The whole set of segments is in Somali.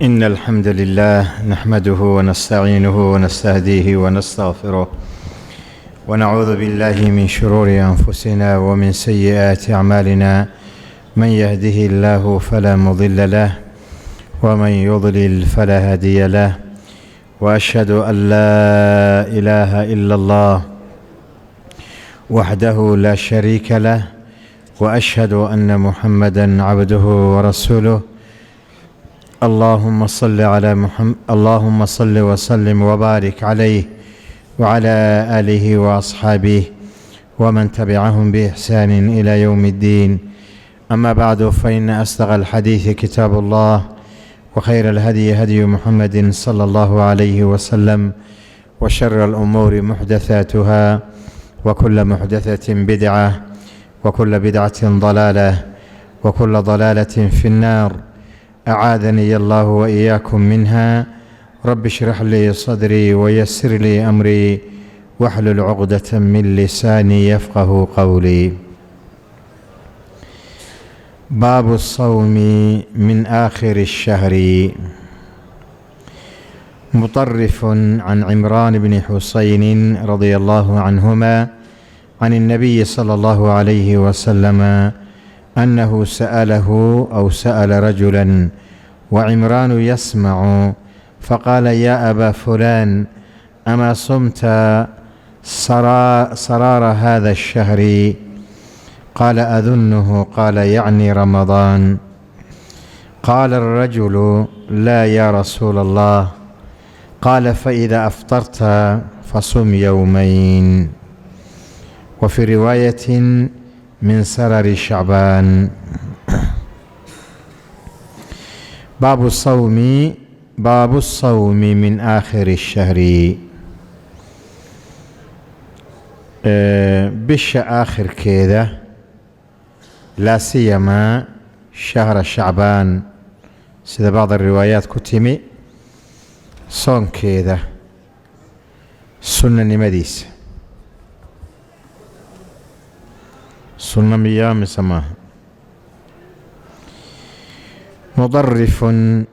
إن الحمد لله نحمده ونستعينه ونستهديه ونستغفره، ونعوذ بالله من شرور أنفسنا ومن سيئات أعمالنا. من يهده الله فلا مضل له، ومن يضلل فلا هادي له. وأشهد أن لا إله إلا الله وحده لا شريك له، وأشهد أن محمدا عبده ورسوله. اللهم صل على محمد، اللهم صل وسلم وبارك عليه وعلى آله وأصحابه ومن تبعهم بإحسان إلى يوم الدين. أما بعد، فإن أصدق الحديث كتاب الله، وخير الهدي هدي محمد صلى الله عليه وسلم، وشر الأمور محدثاتها، وكل محدثة بدعة، وكل بدعة ضلالة، وكل ضلالة في النار. أعاذني الله وإياكم منها. رب اشرح لي صدري ويسر لي أمري واحلل عقدة من لساني يفقه قولي. باب الصوم من آخر الشهر. مطرف عن عمران بن حسين رضي الله عنهما عن النبي صلى الله عليه وسلم أنه سأله أو سأل رجلا وعمران يسمع، فقال: يا أبا فلان، أما صمت صرار هذا الشهر؟ قال: أظنه قال يعني رمضان. قال الرجل: لا يا رسول الله. قال: فإذا أفطرت فصم يومين. وفي رواية: من سرر شعبان. باب الصوم، باب الصوم من آخر الشهر. Bisha aakhirkeeda، laa siyamaa shahra Shacbaan, sida bacd riwaayaat ku timi, soonkeeda sunnanimadiisa. Sunno miyaa mise maaha? Mudarifun,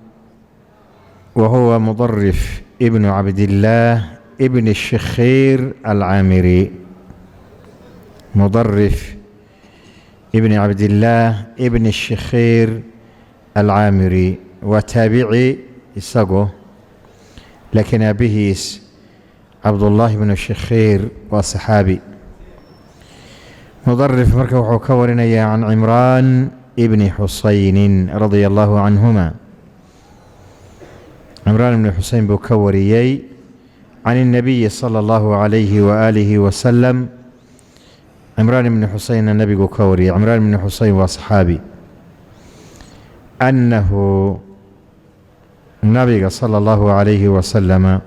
wa huwa Mudarif ibnu Cabdillaah ibn Shikhiir Alcaamiri. Mudarif ibni Cabdillaah ibn Shikhiir Alcaamiri waa taabici isagu, laakiin aabihiis Cabdullaahi bnu Shikhiir waa saxaabi. Mudarif marka wuxuu ka warinayaa can Cimraan ibni Xusaynin radia allahu canhuma. Cimraan ibni Xuseyn buu ka wariyey can الnabiyi sala allahu calayhi waaalihi wasalam. Cimraan ibni Xuseynna nebiguu ka wariyey. Cimraan ibni Xuseyn waa saxaabi. Annahu nabiga sala allahu calayhi wasalama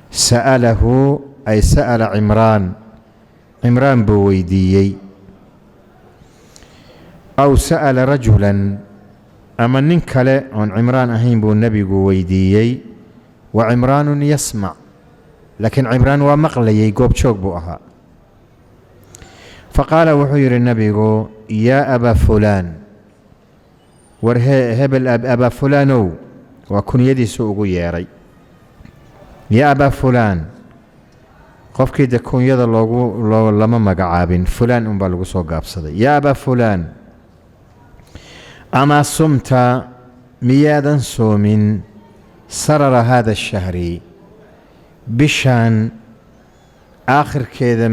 sa'alahu, ay sa'ala Cimraan, Cimraan buu weydiiyey, aw sa'ala rajulan, ama nin kale oon Cimraan ahayn buu nebigu weydiiyey. Wa Cimraanun yasmac, laakiin Cimraan waa maqlayay, goob joog buu ahaa. Faqaala, wuxuu yidhi nebigu: yaa abaa fulaan, war hebel, abaa fulaanow. Waa kunyadiisu ugu yeedhay. Yaa abaa fulaan. Qofkii de kunyada loogu loo lama magacaabin, fulaan unbaa lagu soo gaabsaday. Yaa abaa fulaan, amaa sumta, miyaadan soomin, sarara haada ashahri, bishaan aakhirkeeda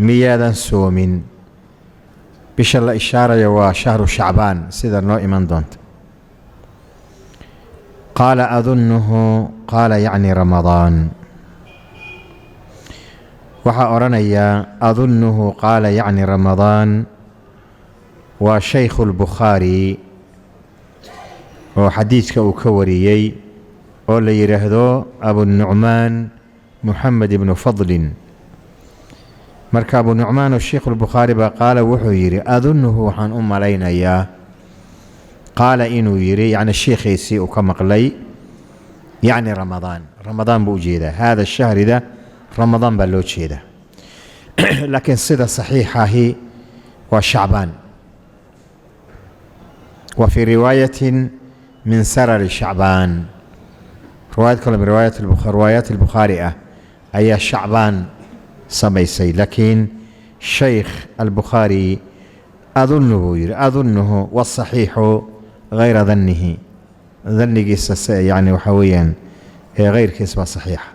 miyaadan soomin? Bisha la ishaaraya waa shahru Shacbaan, sida noo iman doonta. Qaala: adunnuhu qaala yacni Ramadaan. Waxaa odhanayaa adunnuhu qaala yacni Ramadaan waa Shaykhu Lbukhaari oo xadiidka uu ka wariyey, oo la yidhaahdo Abunucmaan Muxamed ibnu Fadlin. Marka Abunucmaan oo Sheikhu Lbukhaari baa qaala, wuxuu yidhi: adunnuhu, waxaan u malaynayaa, qaala, inuu yidhi, yacni shiikhiisii uu ka maqlay, yacni Ramadaan. Ramadaan buu u jeedaa. Haada shahrida Ramadaan baa loo jeedaa, laakiin sida saxiixahi waa Shacbaan. Wa fii riwaayatin Min sarari Shacbaan. Riwaayad kale min riwaayaat Albukhaari ah ayaa Shacbaan samaysay, laakiin Shaykh Albukhaari adunnu buu yidhi, adunuhu wasaxiixu hayra dannihi, dannigiisa se yani waxaa weeyaan hayrkiis baa saxiixa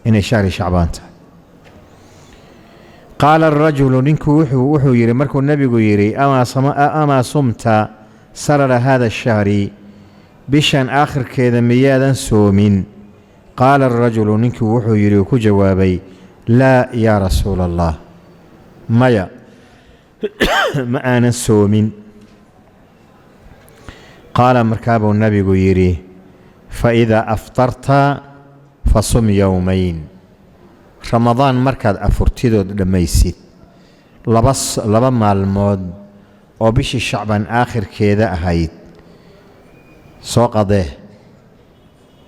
inay shahri Shacbaan tahay. Qaala arajulu, ninku wuxuu yidhi markuu nebigu yidhi: "Amaa sumta sarara hada ashahri?" Bishan aakhirkeeda miyaadan soomin? Qaala arajulu, ninkii wuxuu yidhi, uu ku jawaabay: "Laa yaa rasuula Allah, maya, ma aanan soomin." Qaala, markaabuu nebigu yidhi: "Fa idaa aftarta fasum yowmayn." Ramadaan markaad afurtidood dhammaysid, laba maalmood oo bishii Shacbaan aakhirkeeda ahayd soo qadee.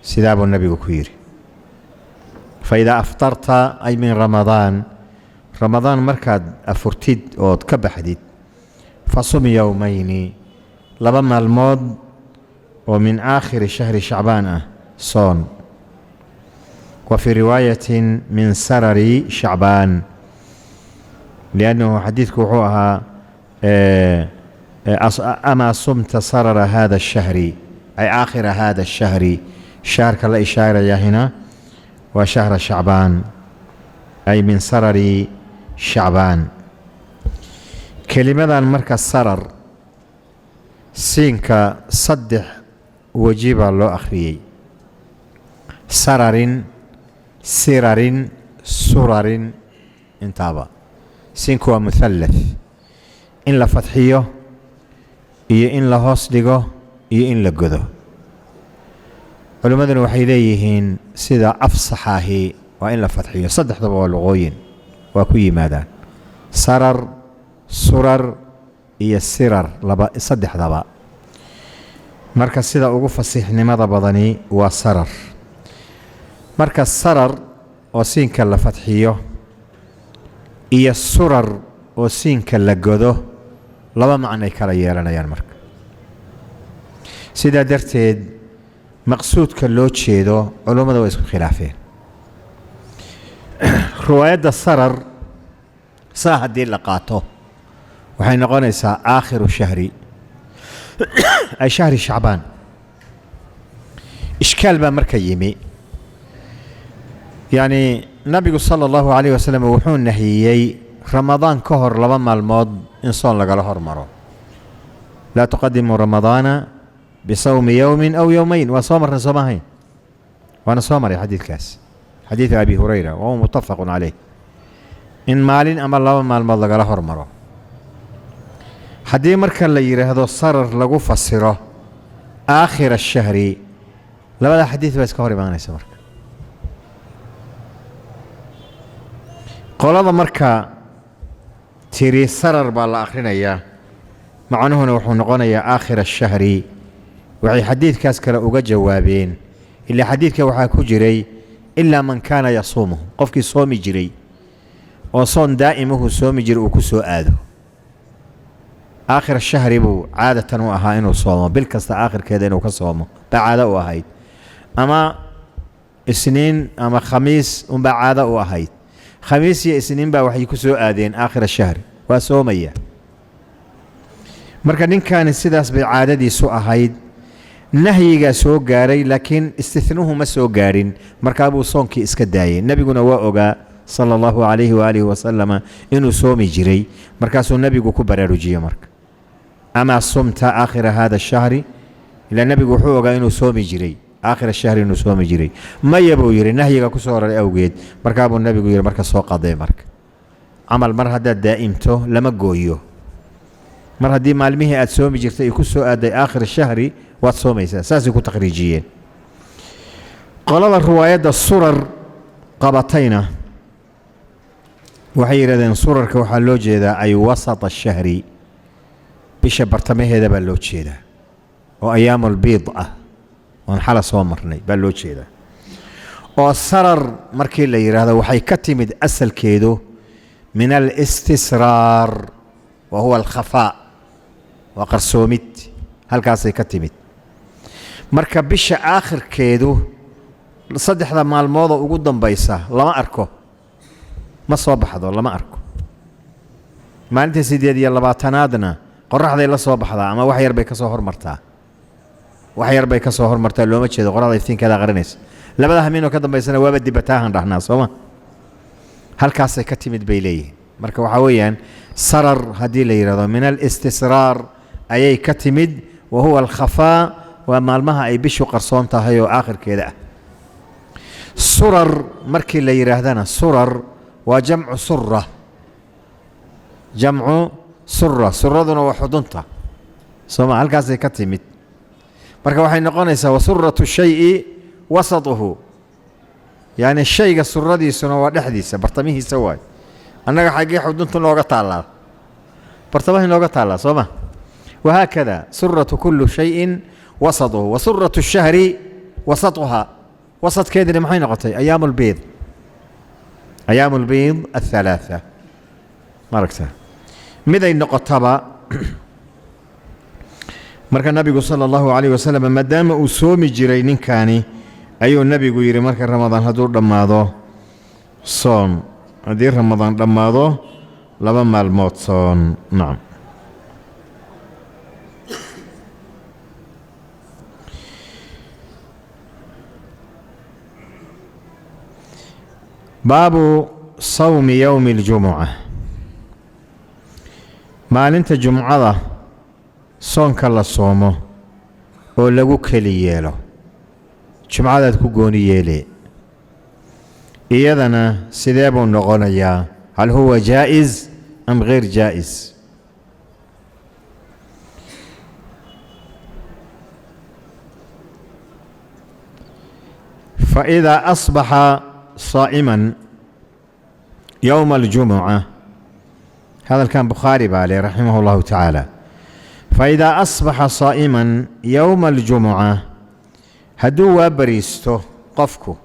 Sidaa buu nebigu ku yidhi: "Fa idaa aftarta", ay min Ramadaan, Ramadaan markaad afurtid ood ka baxdid, "fasum yowmayni", laba maalmood oo min aakhiri shahri Shacbaan ah soon. Wa fii riwaayatin min sarari Shacbaan, liannahu xadiidku wuxuu ahaa: "Amaa sumta sarara hada ashahri?", ay aakhira hada ashahri. Shaharka la ishaarayahina waa shahra Shacbaan, ay min sarari Shacbaan. Kelimadan marka sarar, siinka saddex weji baa loo akhriyey: sararin, sirarin, surarin. Intaaba siinku waa muhallath, in la fadxiyo iyo in la hoos dhigo iyo in la godo. Culimmaduna waxay leeyihiin sida afsaxaahi waa in la fadxiyo. Saddexdaba waa luqooyin, waa ku yimaadaan sarar, surar iyo sirar, laba saddexdaba. Marka sida ugu fasiixnimada badani waa sarar. Marka sarar oo siinka la fadxiyo iyo surar oo siinka la godo laba macnay kala yeelanayaan. Marka sidaa darteed maqsuudka loo jeedo culummada waa isku khilaafeen. Riwaayadda sarar saa haddii la qaato waxay noqonaysaa aakhiru shahri, ay shahri Shacbaan. Ishkaal baa marka yimi, yacni nabigu sala Allahu calayh wasalam wuxuu nahiyey Ramadaan ka hor laba maalmood in soon lagala hormaro: "Laa tuqadimuu Ramadaana bisawmi yowmin aw yowmayn." Waa soo marnay, sooma ahayn? Waana soo maray xadiidkaas, xadiidu Abi Hurayra, wa huwa muttafaqun caleyh, in maalin ama laba maalmood lagala hormaro. Haddii marka la yidhaahdo sarar lagu fasiro aakhira ashahri, labada xadiid baa iska hor imaanaysa. Marka qolada marka tiri sarar baa la akhrinayaa, macnuhuna wuxuu noqonayaa aakhira ashahri, waxay xadiidkaas kale uga jawaabeen: ilaa xadiidka waxaa ku jiray "ilaa man kaana yasuumuhu", qofkii soomi jiray oo soon daa'imuhu soomi jiray uu ku soo aado aakhir shahri buu caadatan u ahaa inuu soomo, bil kasta aakhirkeeda inuu ka soomo baa caado u ahayd, ama Isniin ama Khamiis unbaa caado u ahayd. Khamiis iyo Isniin baa waxay ku soo aadeen aakhira shahri, waa soomaya. Marka ninkani sidaas bay caadadiisu ahayd, nahyigaa soo gaaray laakiin istihnuhu ma soo gaadhin. Markaa buu soonkii iska daayey. Nebiguna waa ogaa sala Allahu calayhi waaalihi wasalama inuu soomi jiray. Markaasuu nebigu ku baraarujiyey marka: "Amaa sumta aakhira hada ashahri?" Ilaa nebigu wuxuu ogaa inuu soomi jiray aakhira shahri, inuu soomi jiray. "Maya," buu yidhi, nahyiga ku soo raray awgeed. Markaa buu nebigu yidhi: "Marka soo qadee." Marka camal mar haddaad daa'imto lama gooyo. Mar haddii maalmihii aad soomi jirtay ay ku soo aaday aakhir shahri, waad soomaysaa. Saasay ku takhriijiyeen. Qolada riwaayadda surar qabatayna waxay yidhahdeen surarka waxaa loo jeedaa ay wasata ashahri, bisha bartamaheeda baa loo jeedaa, oo ayaamulbiid ah oon xala soo marnay baa loo jeedaa. Oo sarar markii la yidhaahdo waxay ka timid asalkeedu min alistisraar, wa huwa alkhafaa, waa qarsoomid, halkaasay ka timid. Marka bisha aakhirkeedu saddexda maalmoodoo ugu dambaysa lama arko, ma soo baxdo, lama arko. Maalinta 28aadna qoraxday la soo baxdaa ama wax yar bay ka soo hormartaa, wax yar bay ka soo hormartaa, looma jeedo, qoraxda iftiinkeeda qarinaysa. Labada hamiinoo ka dambaysana waaba dibataahan dhahnaa, sooma? Halkaasay ka timid bay leeyihiin. Marka waxaa weeyaan sarar haddii la yidhahdo min alistisraar ayay ka timid, wa huwa alkhafaa, waa maalmaha ay bishu qarsoon tahay oo aakhirkeeda ah. Surar markii la yidhaahdana, surar waa jamcu sura, jamcu sura, suraduna waa xudunta, sooma? Halkaasay ka timid. Marka waxay noqonaysaa wasuratu shayi wasatuhu, yacni shayga suradiisuna waa dhexdiisa, bartamihiisa waay. Annaga xaggee xudunta nooga taallaa? Bartamahay nooga taallaa, soo ma? Wahaakada suratu kullu shayin wasatuhu, wa suratu shahri wasatuhaa. Wasadkeedina maxay noqotay? Ayaamu lbiid, ayaamu lbiid athalaatha. Maaragta miday noqotaba. Marka nabigu sala allahu calayh wasalam maadaama uu soomi jiray ninkaani, ayuu nebigu yidhi marka Ramadaan hadduu dhammaado soon, haddii Ramadaan dhammaado 2 maalmood soon. Nacam. Baabu sawmi yowmi اljumuca, maalinta jumcada soonka la soomo oo lagu keli yeelo, jumcadaad ku gooni yeele, iyadana sidee buu noqonayaa? Hal huwa jaa'iz am gayr jaa'iz? Faidaa asbaxa saa'iman yowma aljumuca, hadalkan Bukhaari baa leh raximah اllahu tacaala. Faidaa asbaxa saa'iman yowma aljumuca, hadduu waa bariisto qofku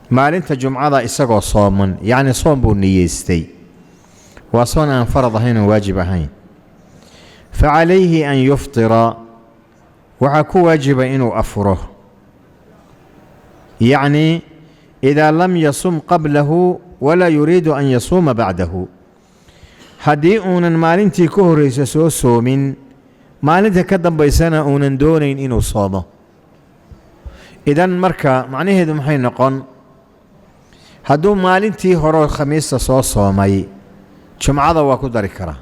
maalinta jumcada isagoo sooman, yacni soom buu niyeystay, waa soon aan farad ahayn oon waajib ahayn, fa calayhi an yuftira, waxaa ku waajiba inuu afuro, yacni idaa lam yasum qablahu walaa yuriidu an yasuuma bacdahu, haddii uunan maalintii ka horraysa soo soomin, maalinta ka dambaysana uunan doonayn inuu soomo. Idan marka macnaheedu maxay noqon? Hadduu maalintii hore khamiista soo soomay, jumcada waa ku dari karaa.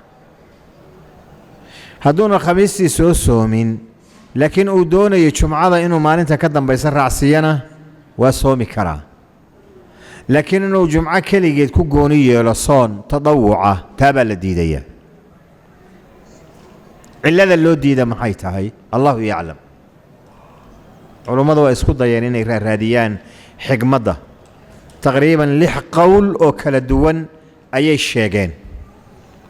Hadduuna khamiistii soo soomin laakiin uu doonayo jumcada inuu maalinta ka dambaysa raacsiiyana, waa soomi karaa. Laakiin inuu jumco keligeed ku gooni yeelo soon tadawuca, taa baa la diidayaa. Cillada loo diida maxay tahay? Allahu yaclam. Culummadu waa isku dayeen inay raaraadiyaan xigmadda. Taqriiban 6 qowl oo kala duwan ayay sheegeen.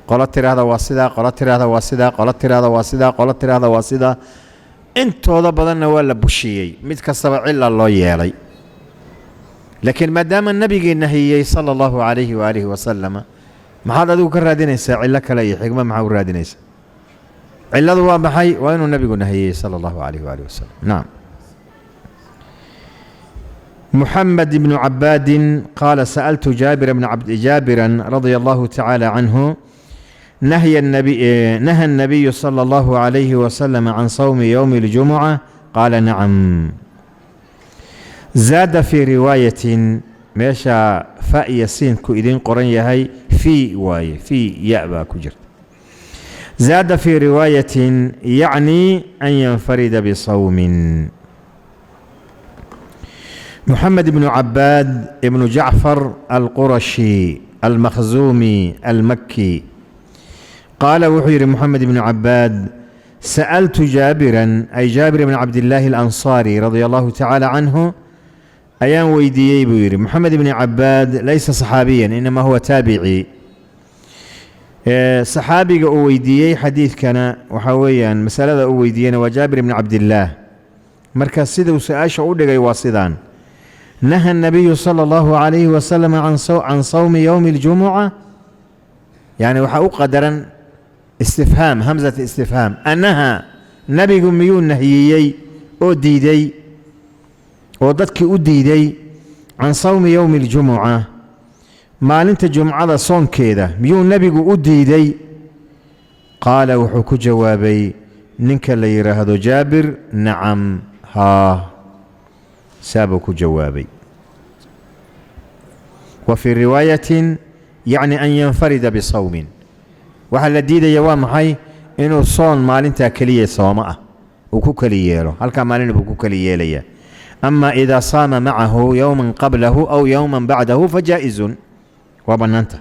Qolo tidhaahda waa sidaa, qolo tidhaahda waa sidaa, qolo tidhaahda waa sidaa, qolo tidhaahda waa sidaa. Intooda badanna waa la bushiyey, mid kastaba cilla loo yeelay. Laakiin maadaama nabigii nahiyey sala allahu calayhi waaalihi wasalama, maxaad adigu ka raadinaysaa cillo kale iyo xigmo? Maxaa u raadinaysaa? Cilladu waa maxay? Waa inuu nabigu nahiyey sala allahu calayhi waalihi wasalam. Nacam. محمد بن عباد قال سألت جابرا رضي الله تعالى عنه نهى النبي صلى الله عليه وسلم عن صوم يوم الجمعة؟ قال نعم. زاد في رواية meesha fa iyo siinku idiin qoran yahay fii waaye, fii ya baa ku jirta. Zaada fii riwaayatin yacni an yanfarida bisawmin. محمد بن عباد بن جعفر القرشي المخزومي المكي قال وحير محمد بن عباد سألت جابرا، أي جابر بن عبد الله الأنصاري رضي الله تعالى عنه، أيام ويديي بويري. محمد بن عباد ليس صحابيا إنما هو تابعي. صحابي ويديي حديث كان وحويا مسألة ويدينا وجابر بن عبد الله. مركز سيدو سأشعر udhigay waa sidaan: نهى النبي صلى الله عليه وسلم عن صوم يوم الجمعة، يعني waxaa u qadaran istifhaam, hamزة istifhaam, annaha nabigu miyuu nahiyey Oo diiday oo dadkii u diiday can sawmi yowmi اljumuca, maalinta jumcada soonkeeda miyuu nebigu u diiday? Qaala, wuxuu ku jawaabay ninka la yidhaahdo Jaabir: nacam, haa, saabuu ku jawaabay. Wa fii riwaayatin yacni an yanfarida bisawmin. Waxaa la diidaya waa maxay? Inuu soon maalintaa keliya soomo ah uu ku keli yeelo, halkaa maalin buu ku keli yeelaya. Ama idaa saama macahu yowman qablahu aw yowman bacdahu fajaa'izun, waa bannaanta.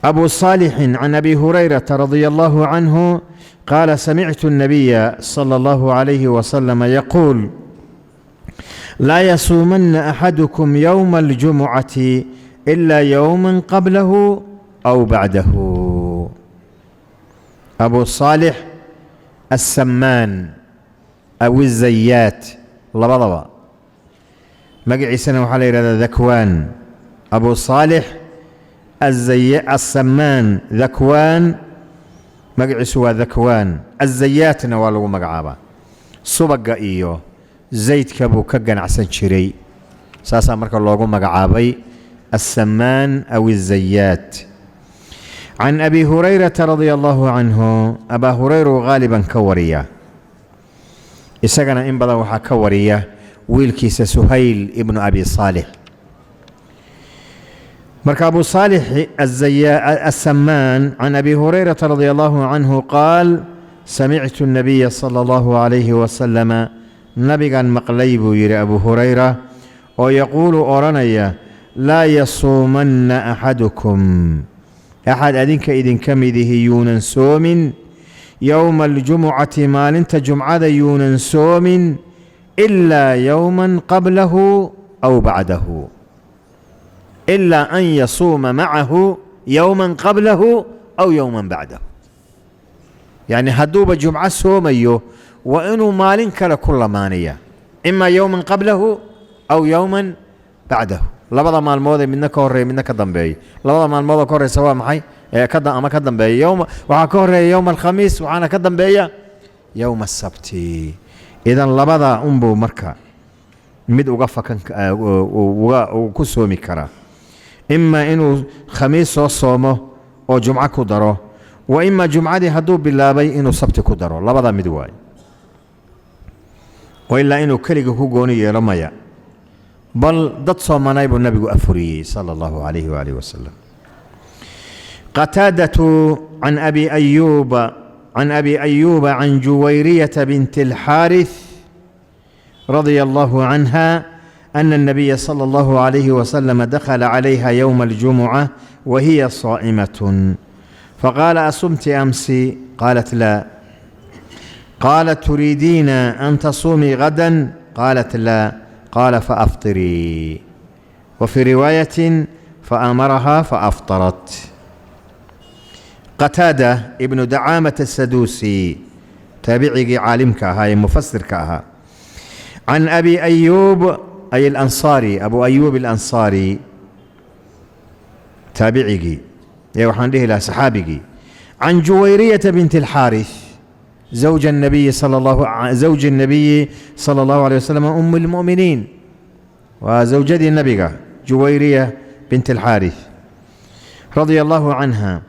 Abu صaalixin can abi hurayrata radia allahu canhu qaala: samictu الnabiya salى اllahu عalayhi wasalama yaquul: laa yasuumanna axadukum yowma اljumucati ila yowma qablahu aw bacdahu. Abu Saalix Assamaan aw Izayaat, labadaba magaciisana waxaa la yidhahdaa Dakwaan. Abu Saalix Assamaan, Dakwaan, magaciisu waa Dakwaan. Azayaatna waa lagu magacaabaa. Subagga iyo zaydka buu ka ganacsan jiray, saasaa marka loogu magacaabay Assamaan aw Izayaat. Can Abi Hurayrata radia allahu canhu, Abaa Hurayru haaliban ka wariya, isagana in badan waxaa ka wariya wiilkiisa Suhayl ibnu Abi Saalix. Marka Abu Saalix Assamaan can Abi Hurayrata radia allahu canhu qaal: samictu الnabiya sala allahu calayhi wasalama, nabigan maqlay buu yidhi Abu Hurayra, oo yaquulu, odhanaya: laa yasuumanna axadukum, axad adinka idinka midihi yuunan soomin, yowma aljumucati, maalinta jumcada yuunan soomin, ilaa yowman qablahu aw bacdahu, ilaa an yasuuma macahu yowman qablahu aw yowman bacdahu. Yacni hadduuba jumco soomayo, waa inuu maalin kale ku lamaanaya, ima yowman qablahu aw yowman bacdahu, labada maalmoodee midna ka horreeya, midna ka dambeeya. Labada maalmoodoo ka horreysa waa maxay ama ka dambeeya? Yowma waxaa ka horreeya yowma alkhamiis, waxaana ka dambeeya yowma asabti. Idan labadaa unbuu marka mid uga fakan uga ku soomi karaa: ima inuu khamiis soo soomo oo jumco ku daro, wa ima jumcadii hadduu bilaabay inuu sabti ku daro. Labada mid waayo, oo ilaa inuu keliga ku gooni yeelo maya. Bal dad soomanay buu nabigu afuriyey sala allahu calayhi waaalih wasalam. Qataadatu can Abi Ayuuba, can Abi Ayuuba can Juwayriyata binti alxaarith radia allahu canha ana الnabiya salى اllahu عalayhi wasalam dakhala calayha yowma اljumuca wahiya saa'imat, faqaala: asumti amsi? Qaalat: laa. Qaala: turiidiina an tasuumii gada? Qaalat: laa. Qaala: faafطirii. wa fii riwaayaة faamaraha faafطarat. Qataada ibnu Dacaamata Asaduusi, taabicigii caalimka ahaa ee mufasirka ahaa, can Abi Ayuub ay alansaari, Abu Ayuub Alansaari, taabicigii ee waxaan dhihi lahaa saxaabigii, can Juwayriyata binti alxaarith, zawji الnabiyi sala allahu alيه wasalam, um اlmu'miniin, waa zawjadii nabiga Juwayriya bint alxaarith, radia allahu canha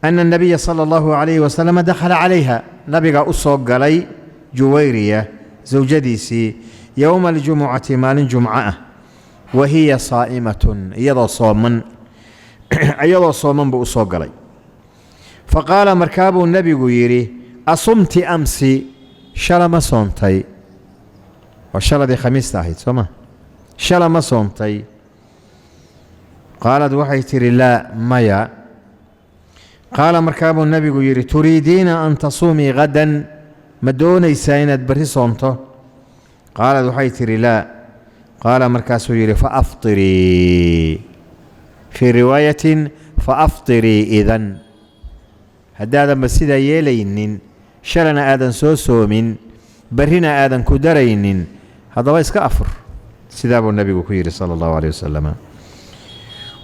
ana الnabiya sala allahu alayhi wasalam dakhala calayha, nabiga u soo galay Juwayriya zawjadiisii, yowma aljumucati, maalin jumco ah, wa hiya saa'imatun, iyadoo sooman. Iyadoo sooman buu u soo galay. Faqaala, markaa buu nebigu yidhi: asumti amsi? Shala ma soontay? Waa shaladii khamiista ahayd, soo ma? Shala ma soontay? Qaalad, waxay tidhi: laa, maya. Qaala, markaa buu nebigu yidhi: turiidiina an tasuumii hadan? Ma doonaysaa inaad berri soonto? Qaalad, waxay tidhi: laa. Qaala, markaasuu yidhi: faafطirii. Fii riwaayatin: faafطirii idan. Haddaadanba sidaa yeelaynin, shalana aadan soo soomin, berrina aadan ku daraynin, haddaba iska afur. Sidaa buu nebigu ku yidhi sala allahu aleyh wasalam.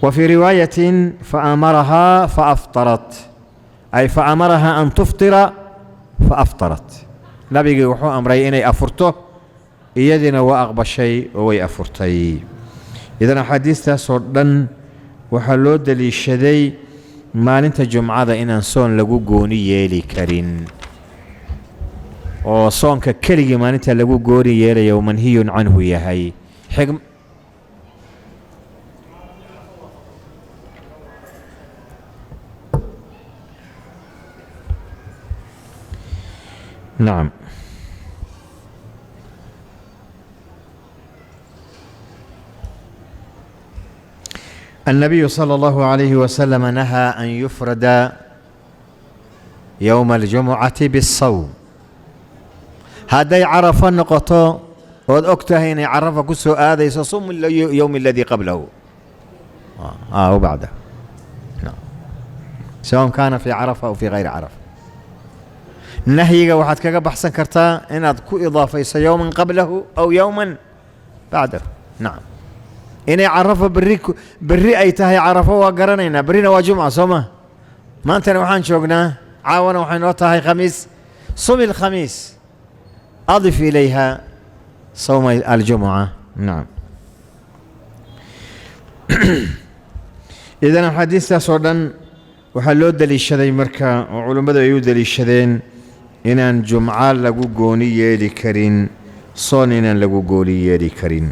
Wa fii riwaayatin: faamarahaa faafطarat, ay faamarahaa an tuftira faafطarat. Nabigii wuxuu amray inay afurto, iyadiina waa aqbashay oo way afurtay. Idan axaadiistaasoo dhan waxaa loo deliishaday maalinta jumcada inaan soon lagu gooni yeeli karin, oo soonka keligii maalinta lagu gooni yeelaya uu manhiyun canhu yahay. Nacam. النبي صلى الله عليه وسلم نهى أن يفرد يوم الجمعة بالصوم. Hadday Carafa noqoto ood og tahay inay Carafa ku soo aadayso, sum اليوم الذي قبله وبعده، سواء كان في عرفة أو في غير عرفة. Nahyiga waxaad kaga baxsan kartaa inaad ku idaafayso يوما قبله أو يوما بعده. Nacam, inay Carafa berri berri ay tahay Carafo waa garanaynaa, berrina waa jumca, soo ma? Maantana waxaan joognaa, caawana waxay noo tahay khamiis. صم الخميس، أضف إليها صوم الجمعة. Nacam, idan axaadiistaas oo dhan waxaa loo deliishaday marka, oo culimmadu ay u deliishadeen, inaan jumco lagu gooni yeeli karin soon, inaan lagu gooni yeeli karin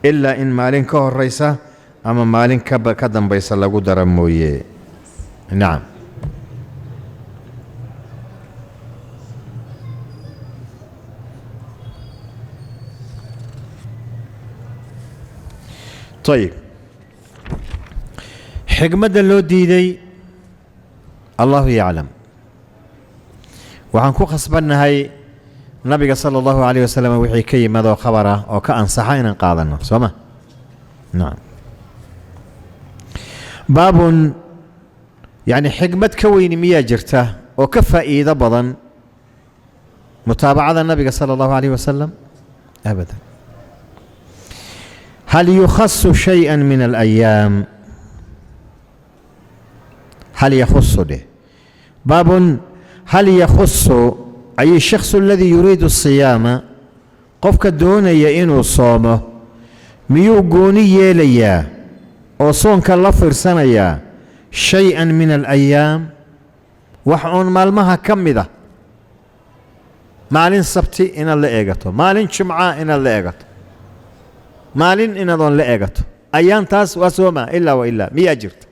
ilaa in maalin ka horeysa ama maalin ka dambaysa lagu dara mooye. Nacam. Ayib, xigmadda loo diiday الله يعلم. Waxaan ku khasbannahay nabiga sala allahu alayh wasalam wixii ka yimaadoo khabar ah oo ka ansaxa inaan qaadanno, soo ma? Nacam. Baabun, yacni xigmad ka weyni miyaa jirta oo ka faa'iido badan mutaabacada nabiga sala allahu alayh wasalam? Abadan. هل يخص شيئا من الأيام؟ هل يخص به؟ باب هل يخص، أي الشخص الذي يريد الصيام، qofka doonaya inuu soomo miyuu gooni yeelayaa oo soonka la fiirsanayaa شيئا من الأيام, wax uun maalmaha ka mid a, maalin sabti inaad la eegato, maalin jumca inaad la eegato, maalin inaad oon la eegato, ayaantaas waa sooma ilaa wa ilaa, miyaa jirta?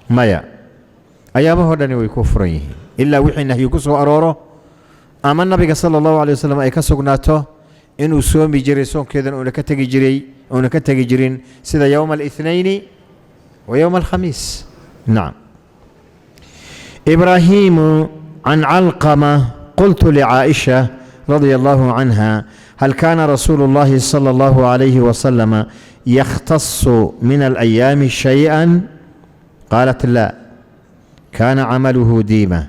Maya, ayaamahoo dhani way ku furan yihiin ilaa wixii nahyi ku soo arooro ama nabiga sala allahu alay wasalam ay ka sugnaato inuu soomi jiray, soonkeedana uuna ka tegi jiray, uuna ka tegi jirin, sida يوم الاثنين ويوم الخميس. Nacam. إبراهيم عن علقمة: قلت لعائشة رضي الله عنها: هل كان رسول الله صلى الله عليه وسلم يختص من الأيام شيئا؟ قالت: لا، كان عمله ديمة،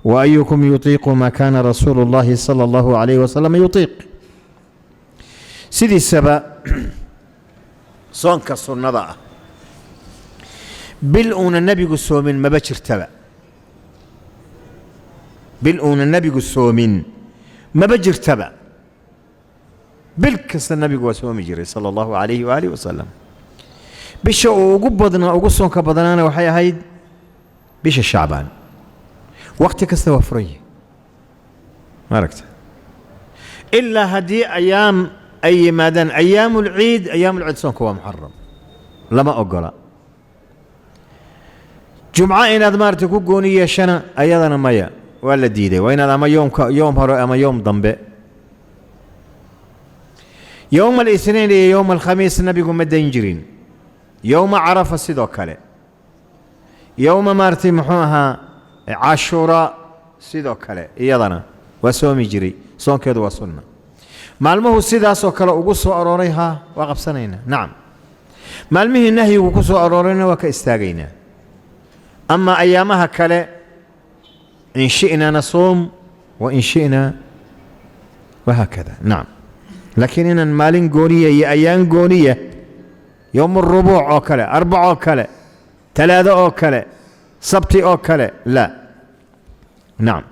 وأيكم يطيق ما كان رسول الله صلى الله عليه وسلم يطيق. Sidiisaba soonka sunnada ah bil uuna nebigu soomin maba jirtaba, bil uuna nebigu soomin maba jirtaba. Bil kasta nebigu waa soomi jiray sala allahu alayhi waaalih wasalam. Bisha uu ugu badnaa, ugu soonka badnaana waxay ahayd bisha Shacbaan. Wakhti kasta waa furan yihi, ma aragta? Ilaa haddii ayaam ay yimaadaan أيام العيد. أيام العيد soonka waa muxaram, lama ogola. Jumco inaad maaragtay ku gooni yeeshana ayadana maya, waa la diiday. Waa inaad ama yoomka yoom hore ama yoom dambe. يوم الاثنين iyo يوم الخميس nabigu ma dayn jirin. Yowma Carafa sidoo kale, yowma maaragtay muxuu ahaa Cashuura sidoo kale, iyadana waa soomi jiray, soonkeedu waa sunna. Maalmuhu sidaasoo kale ugu soo arooray haa, waa qabsanaynaa. Nacam. Maalmihii nahyigu ku soo aroorayna waa ka istaagaynaa. Ama ayaamaha kale إن شئنا نصوم وإن شئنا وهكذا. Nacam, laakiin inaan maalin gooniya iyo ayaan gooniya, يوم الربوع oo kale, arbac oo kale, talaado oo kale, sabti oo kale, la. Nacam.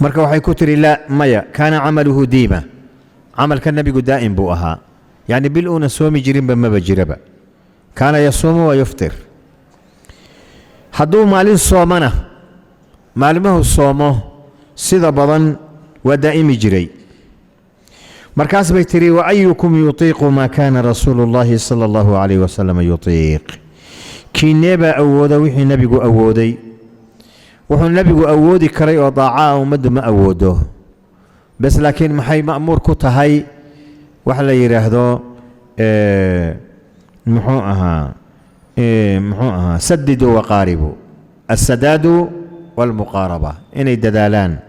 Marka waxay ku tiri: laa, maya, kaana camaluhu diima, camalka nebigu daa'im buu ahaa, yacni bil uuna soomi jirinba maba jiraba. Kaana yasuumu wa yuftir. Hadduu maalin soomana, maalmuhu soomo sida badan waa daa'imi jiray. Markaas bay tihi: wa ayukum yutiiqu maa kaana rasuulu اllahi sala allahu calayh wasalam yutiiq? Kiinee baa awooda wixii nebigu awooday? Wuxuu nebigu awoodi karay oo daaca ah ummaddu ma awoodo bes, laakiin maxay ma'muur ku tahay? Waxa la yidhaahdo, muxuu ahaa, sadiduu waqaaribuu, alsadaadu walmuqaaraba, inay dadaalaan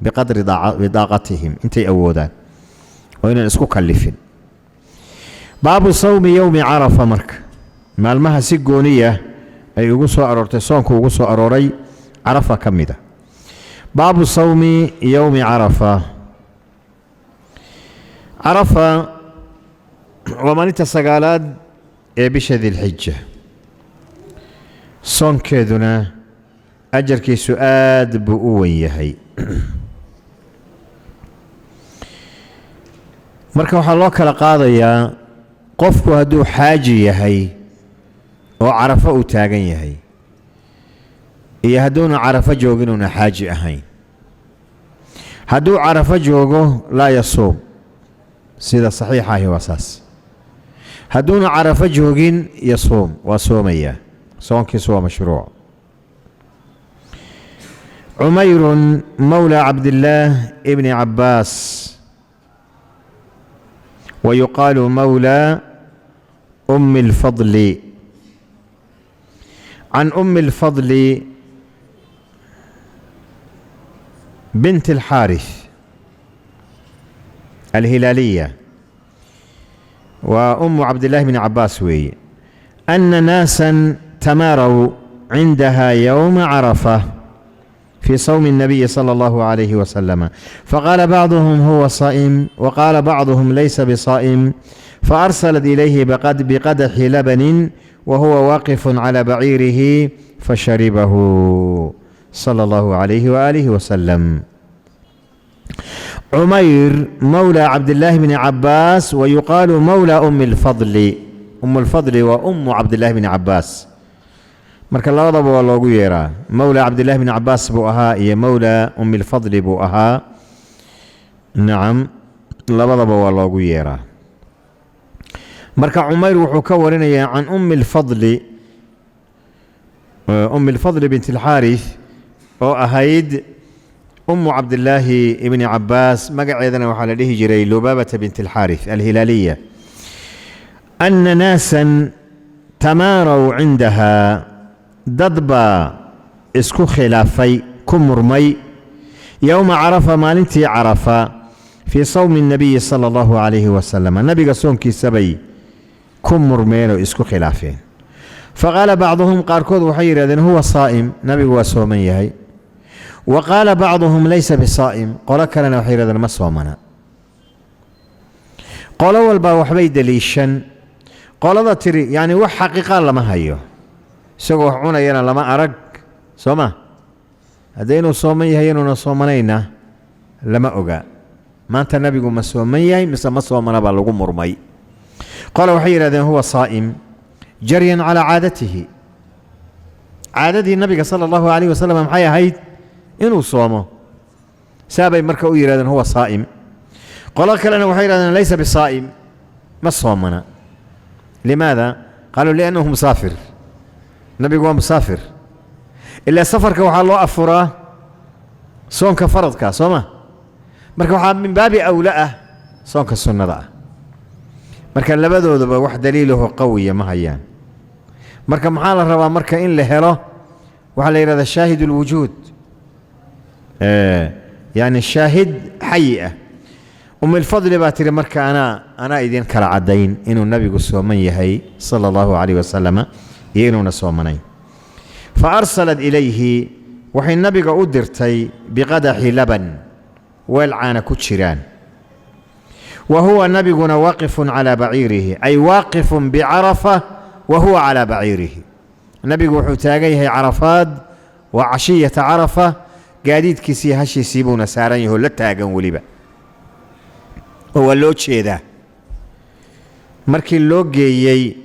biqadri bidaaqatihim, intay awoodaan oo inaan isku kallifin. Baabu sawmi yowmi Carafa. Marka maalmaha si gooniya ay ugu soo aroortay soonku ugu soo arooray Carafa ka mid a. Baabu sawmi yowmi Carafa. Carafa waa maalinta 9aad ee bisha Dilxija. Soonkeeduna ajarkiisu aad buu u wen yahay. Marka waxaa loo kala qaadayaa qofku hadduu xaaji yahay oo Carafo uu taagan yahay iyo hadduuna Carafo joogin uuna xaaji ahayn. Hadduu Carafo joogo, laa yasuum, sida saxiixa ahi waa saas. Hadduuna Carafo joogin, yasuum, waa soomayaa, soonkiisu waa mashruuc. Cumayrun mawla Cabdillaah ibni Cabbaas, wa yuqaalu mawla Ummi اlfadli, can Ummi اlfadli bint الxaariث alhilaaliya, waa Umu Cabdillahi bni Cabbaas weeye, ana naasa tamaaraw cindaha yowma Carafa في صوم النبي صلى الله عليه وسلم، فقال بعضهم هو صائم، وقال بعضهم ليس بصائم، فأرسلت إليه بقدح لبن وهو واقف على بعيره فشربه صلى الله عليه وآله وسلم. عمير مولى عبد الله بن عباس، ويقال مولى أم الفضل. أم الفضل وأم عبد الله بن عباس. Marka labadaba waa loogu yeeraa, mawla Cabdillahi bni Cabaas buu ahaa iyo mawla Ummi lfadli buu ahaa. Nacam, labadaba waa loogu yeeraa. Marka Cumayr wuxuu ka warinayaa can Ummi lfadli, Ummi lfadli bint alxaarith, oo ahayd Ummu Cabdillaahi ibni Cabaas, magaceedana waxaa la dhihi jiray Lubaabata bint alxaarith alhilaaliya, ana naasan tamaaraw cindaha, dad baa isku khilaafay, ku murmay, yowma Carafa, maalintii Carafa, fii sawmi الnabiyi sala allahu calayhi wasalam, nabiga soonkiisa bay ku murmeen oo isku khilaafeen. Faqaala bacduhum, qaarkood waxay yidhahdeen: huwa saa'im, nabigu waa sooman yahay. Wa qaala bacduhum laysa bisaa'im, qolo kalena waxay yidhahdeen ma soomana. Qolo walbaa waxbay deliishan. Qolada tiri, yacni wax xaqiiqa lama hayo, isagoo wax cunayana lama arag, soo ma? Haddee inuu sooman yahay inuuna soomanayna lama oga. Maanta nabigu ma sooman yahay mise ma soomana baa lagu murmay. Qole waxay yidhahdeen huwa saa'im, jaryan calaa caadatihi, caadadii nabiga sala allahu alayh wasalam maxay ahayd? Inuu soomo. Saabay marka u yidhahdeen huwa saa'im. Qolo kalena waxay yidhahdeen laysa bisaa'im, ma soomana. Limaada? Qaaluu liannahu musaafir, nabigu waa musaafir, ilaa safarka waxaa loo afuraa soonka faradka, soo ma? Marka waxaa min baabi awla ah soonka sunnada ah. Marka labadoodaba wax daliilaho qawiya ma hayaan. Marka maxaa la rabaa? Marka in la helo waxaa la yidhahdaa shaahid اlwujuud, yani shaahid xayi ah. Umilfadli baa tihi: marka anaa idin kala caddayn inuu nabigu sooman yahay sala allahu calayh wasalama iyo inuuna soomanayn. Fa arsalat ilayhi, waxay nabiga u dirtay, biqadaxi laban, weel caana ku jiraan, wa huwa nabiguna waaqifun calaa baciirihi, ay waaqifun bicarafa wa huwa calaa baciirihi. Nabigu wuxuu taagan yahay Carafaad, waa cashiyata Carafa. Gaadiidkiisii hashiisii buuna saaran yahoo la taagan weliba, oo waa loo jeedaa. Markii loo geeyey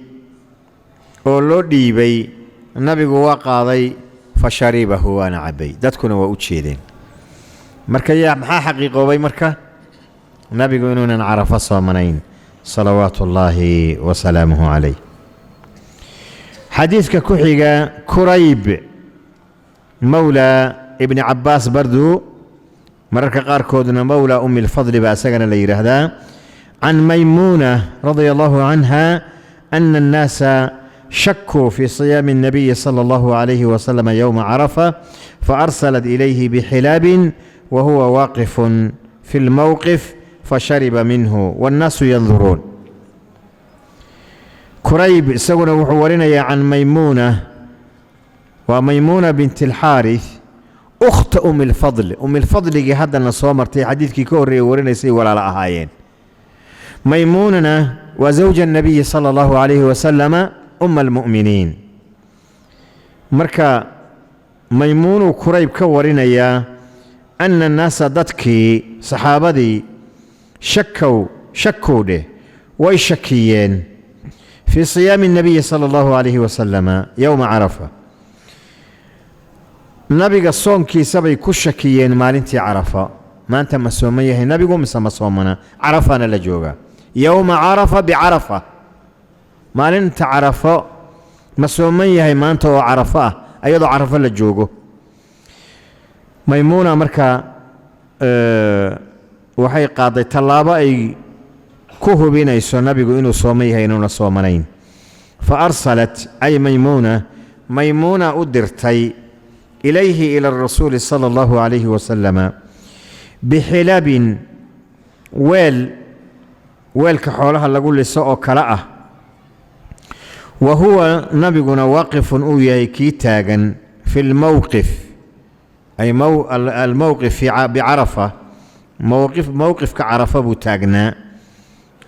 oo loo dhiibay, nabigu waa qaaday, fa sharibahu, waana cabbay, dadkuna waa u jeedeen. Marka yaa maxaa xaqiiqoobay marka? Nabigu inuunan Carafo soomanayn, salawaatu ullaahi wa salaamuhu calayh. Xadiidka ku xiga, Kurayb mowla Ibni Cabbaas bardu, mararka qaarkoodna mowla Ummi Lfadli baa isagana la yidhaahdaa, can Maymuuna radia allahu canha ana annaasa shakuu fi siyaami الnabiyi salى اllahu عalayhi wasalam yowma Carafa, faarsalat ilayhi bxilaabin wa huwa waaqifun fi اlmowqif, fashariba minhu wاnnaasu yanduruun. Kurayb isaguna wuxuu warinayaa can Maymuuna, waa Maymuuna bint Alxaarith, ukhta Umi Lfadl. Umilfadligii haddana soo martay xadiidkii ka horreeyay warinaysay, walaalo ahaayeen. Maymuunana waa zawja الnabiyi sala allahu calayhi wasalama, uma almu'miniin. Marka Maymuunuu Kurayb ka warinayaa ana annaasa, dadkii saxaabadii, shakow, shakow dheh, way shakiyeen, fii siyaami الnabiyi sala allahu calayhi wasalama yowma Carafa, nabiga soonkiisabay ku shakiyeen maalintii Carafa. Maanta ma sooman yahay nabigu mise ma soomana? Carafana la joogaa. Yowma Carafa bicarafa, maalinta Carafo ma sooman yahay maanta oo Carafo ah, ayadoo Carafo la joogo? Maymuuna marka waxay qaaday tallaabo ay ku hubinayso nabigu inuu sooman yahay inuuna soomanayn. Fa arsalat, ay Maymuuna, Maymuuna u dirtay, ilayhi, ila rasuuli sala allahu calayhi wasalama, bixilabin, weel, weelka xoolaha lagu liso oo kale ah, wa huwa nabiguna waaqifun, uu yahay kii taagan, fi lmowqif, ay almowqif bicarafa, mowqif, mowqifka Carafa buu taagnaa,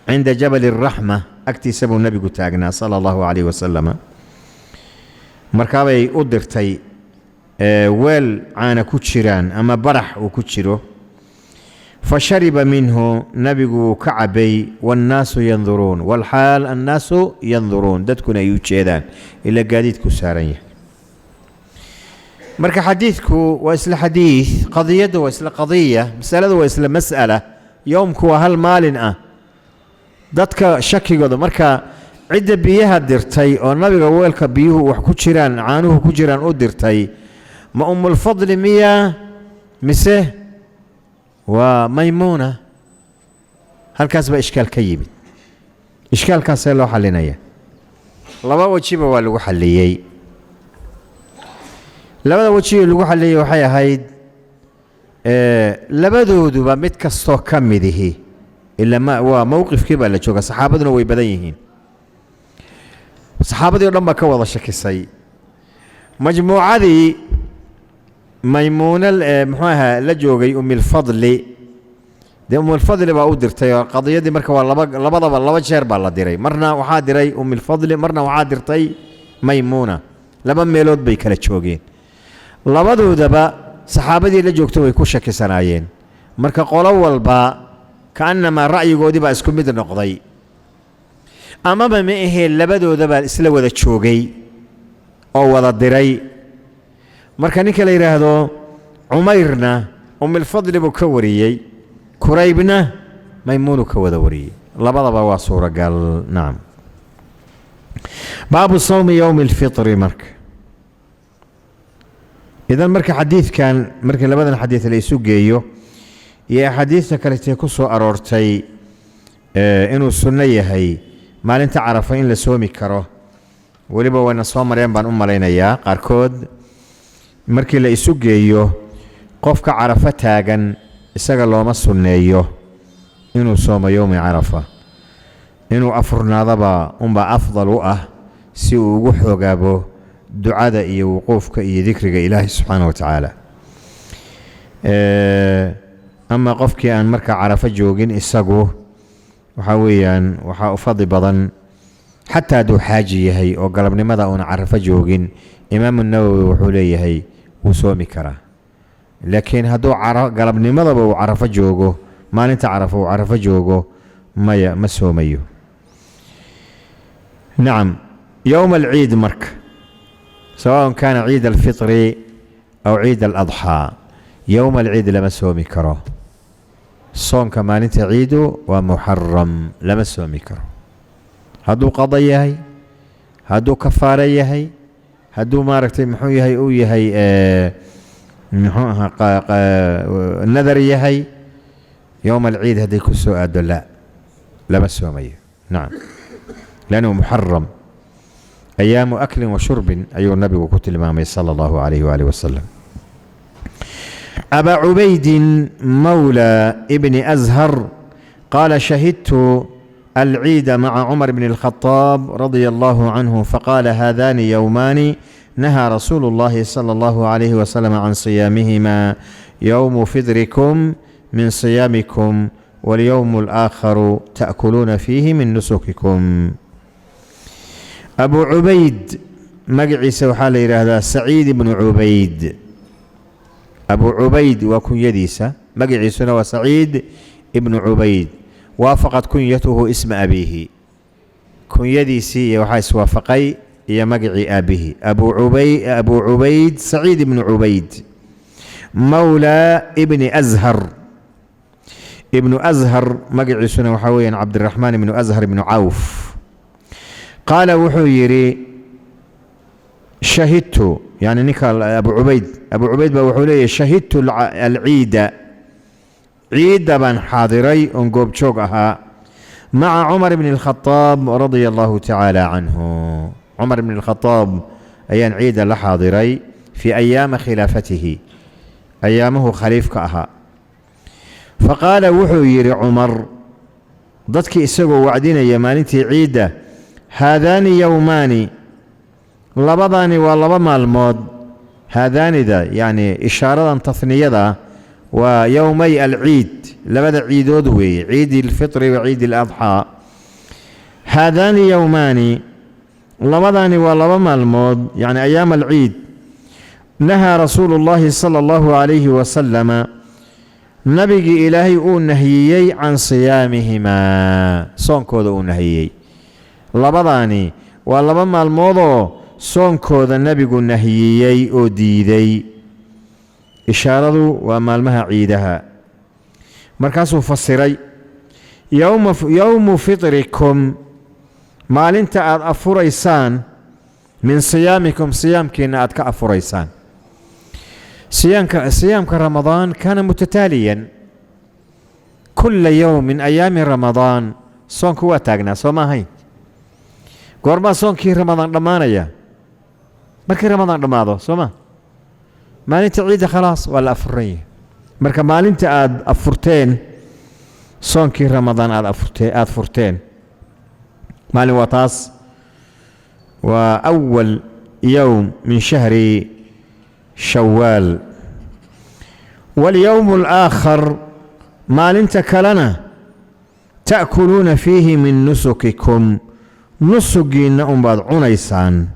cinda Jabal araxma agtiisa buu nebigu taagnaa sala allahu calayh wasalama. Markaabay u dirtay weel caana ku jiraan ama barax uu ku jiro. Fa shariba minhu, nabigu wuu ka cabbay, waannaasu yanduruun, walxaal annaasu yanduruun, dadkuna ay u jeedaan, ila gaadiidku saaran yahay. Marka xadiidku waa isla xadiid, qadiyaddu waa isla qadiya, masaladu waa isla mas'ala, yowmku waa hal maalin ah. Dadka shakigooda marka, cidda biyaha dirtay oo nabiga weelka biyuhu wax ku jiraan, caanuhu ku jiraan u dirtay, ma Umulfadli miyaa mise waa Maymuuna? Halkaas baa ishkaal ka yimid. Ishkaalkaasee loo xalinaya? Laba wejiba waa lagu xalliyey. Labada weji lagu xalliyey waxay ahayd, labadooduba mid kastoo ka midihi, ila ma waa mowqifkii baa la jooga, saxaabaduna way badan yihiin, saxaabadii o dhan baa ka wada shakisay. Majmuucadii Maymuuna, muxuu ahaa, la joogay Umilfadli, dee Umilfadli baa u dirtay oo qadiyadii marka waa laba, labadaba laba jeer baa la diray. Marna waxaa diray Umilfadli, marna waxaa dirtay Maymuuna. Laba meelood bay kala joogeen, labadoodaba saxaabadii la joogta way ku shakisanaayeen. Marka qolo walba ka'annamaa ra'yigoodii baa isku mid noqday, amaba ma ahee, labadoodabaa isla wada joogay oo wada diray. Marka ninka la yidhaahdo Cumayrna Umilfadli buu ka wariyey, Kuraybna Maymuunu ka wada wariyey. Labadaba waa suuragal. Nacam. Baabu sawmi yowmi alfitri. Marka idan marka xadiidkan, markii labadan xadiid la isu geeyo iyo axaadiista kaletee ku soo aroortay inuu sunno yahay maalinta Carafa in la soomi karo, weliba wayna soo mareen baan u malaynayaa qaarkood, markii la isu geeyo, qofka Carafo taagan isaga looma sunneeyo inuu soomo yowmi Carafa. Inuu afurnaadaba unbaa afdal u ah, si uu ugu xoogaabo ducada iyo wuquufka iyo dikriga Ilaahay subxaana wa tacaala. Ama qofkii aan markaa Carafo joogin, isagu waxaa weeyaan waxaa u fadli badan, xataa hadduu xaaji yahay oo galabnimada uuna Carafo joogin, Imaamu Nawowi wuxuu leeyahay wuu soomi karaa. Laakiin hadduu galabnimadaba uu Carafo joogo, maalinta Carafo uu Carafo joogo, maya, ma soomayo. Nacam, yowma alciid marka, sawaء kaana ciid alfitri aw ciid aladxaa, yowma alciid lama soomi karo. Soonka maalinta ciidu waa muxaram, lama soomi karo, hadduu qado yahay, hadduu kafaaro yahay, hadduu maaragtay muxuu yahay uu yahay muxuu ahaa nadar yahay. Yowma alciid hadday ku soo aado, la, lama soomayo. Nacam, lannahu muxaram, ayaamu aklin wa shurbin ayuu Nabigu ku tilmaamay sala Allahu calayh waalih wasalam. أبا عبيد مولى ابن أزهر قال: شهدت العيد مع عمر بن الخطاب رضي الله عنه، فقال: هذان يومان نهى رسول الله صلى الله عليه وسلم عن صيامهما، يوم فطركم من صيامكم، واليوم الآخر تأكلون فيه من نسككم. أبو عبيد magaciisa waxaa la yidhaahdaa Saciid ibnu Cubayd. Abu Cubayd waa kunyadiisa, magaciisuna waa Saciid ibnu Cubayd. Waafaqat kunyatuhu isma abiihi, kunyadiisii iyo waxaa iswaafaqay iyo magacii aabbihi. Abu Cubayd Saciid ibnu Cubayd mawlaa ibni Ashar. Ibnu Ashar magaciisuna waxaa weeyaan Cabdiraxmaan ibnu Ashar ibnu Cawf. Qaala, wuxuu yidhi: shahidtu, yani ninka Abu Cubayd, Abu Cubayd baa wuxuu leeyahy: shahidtu alciida, ciidda baan xaadiray oon goobjoog ahaa, maca Cumar bni اlkhadaab radia Allahu tacaala canhu. Cumar bn اlkhadaab ayaan ciidda la xaadiray fii ayaama khilaafatihi, ayaamahu khaliifka ahaa. Faqaala, wuxuu yidhi Cumar dadkii isagoo wacdinaya maalintii ciidda: haadaani yowmaani, labadaani waa laba maalmood. Haadaanida, yacni ishaaradan tahniyada, waa yowmay alciid, labada ciidood weeye, ciidi alfitri wa ciidi aladxaa. Haadaani yowmaani, labadaani waa laba maalmood, yacni ayaam alciid, nahaa rasuulu llaahi sala Allahu calayhi wasalama, Nabigii Ilaahay uu nahiyey, can siyaamihimaa, soonkooda uu nahiyey. Labadaani waa laba maalmoodoo soonkooda Nebigu nahiyey oo diiday. Ishaaradu waa maalmaha ciidaha. Markaasuu fasiray: yowmu fitrikum, maalinta aad afuraysaan, min siyaamikum, siyaamkiinna aad ka afuraysaan. Siyaamka Ramadaan kaana mutataaliyan kula yowm min ayaami Ramadaan, soonku waa taagnaa, soo ma ahayn? Goormaa soonkii Ramadaan dhammaanaya? Markii Ramadaan dhammaado, soo ma? Maalinta ciidda khalaas, waa la afuran yahay. Marka maalinta aad afurteen soonkii Ramadaan, aad afurtee, aada furteen, maalin waa taas, waa awal yowm min shahri Shawaal. Walyowm alaakhar, maalinta kalena, ta'kuluuna fiihi min nusukikum, nusugiinna unbaad cunaysaan.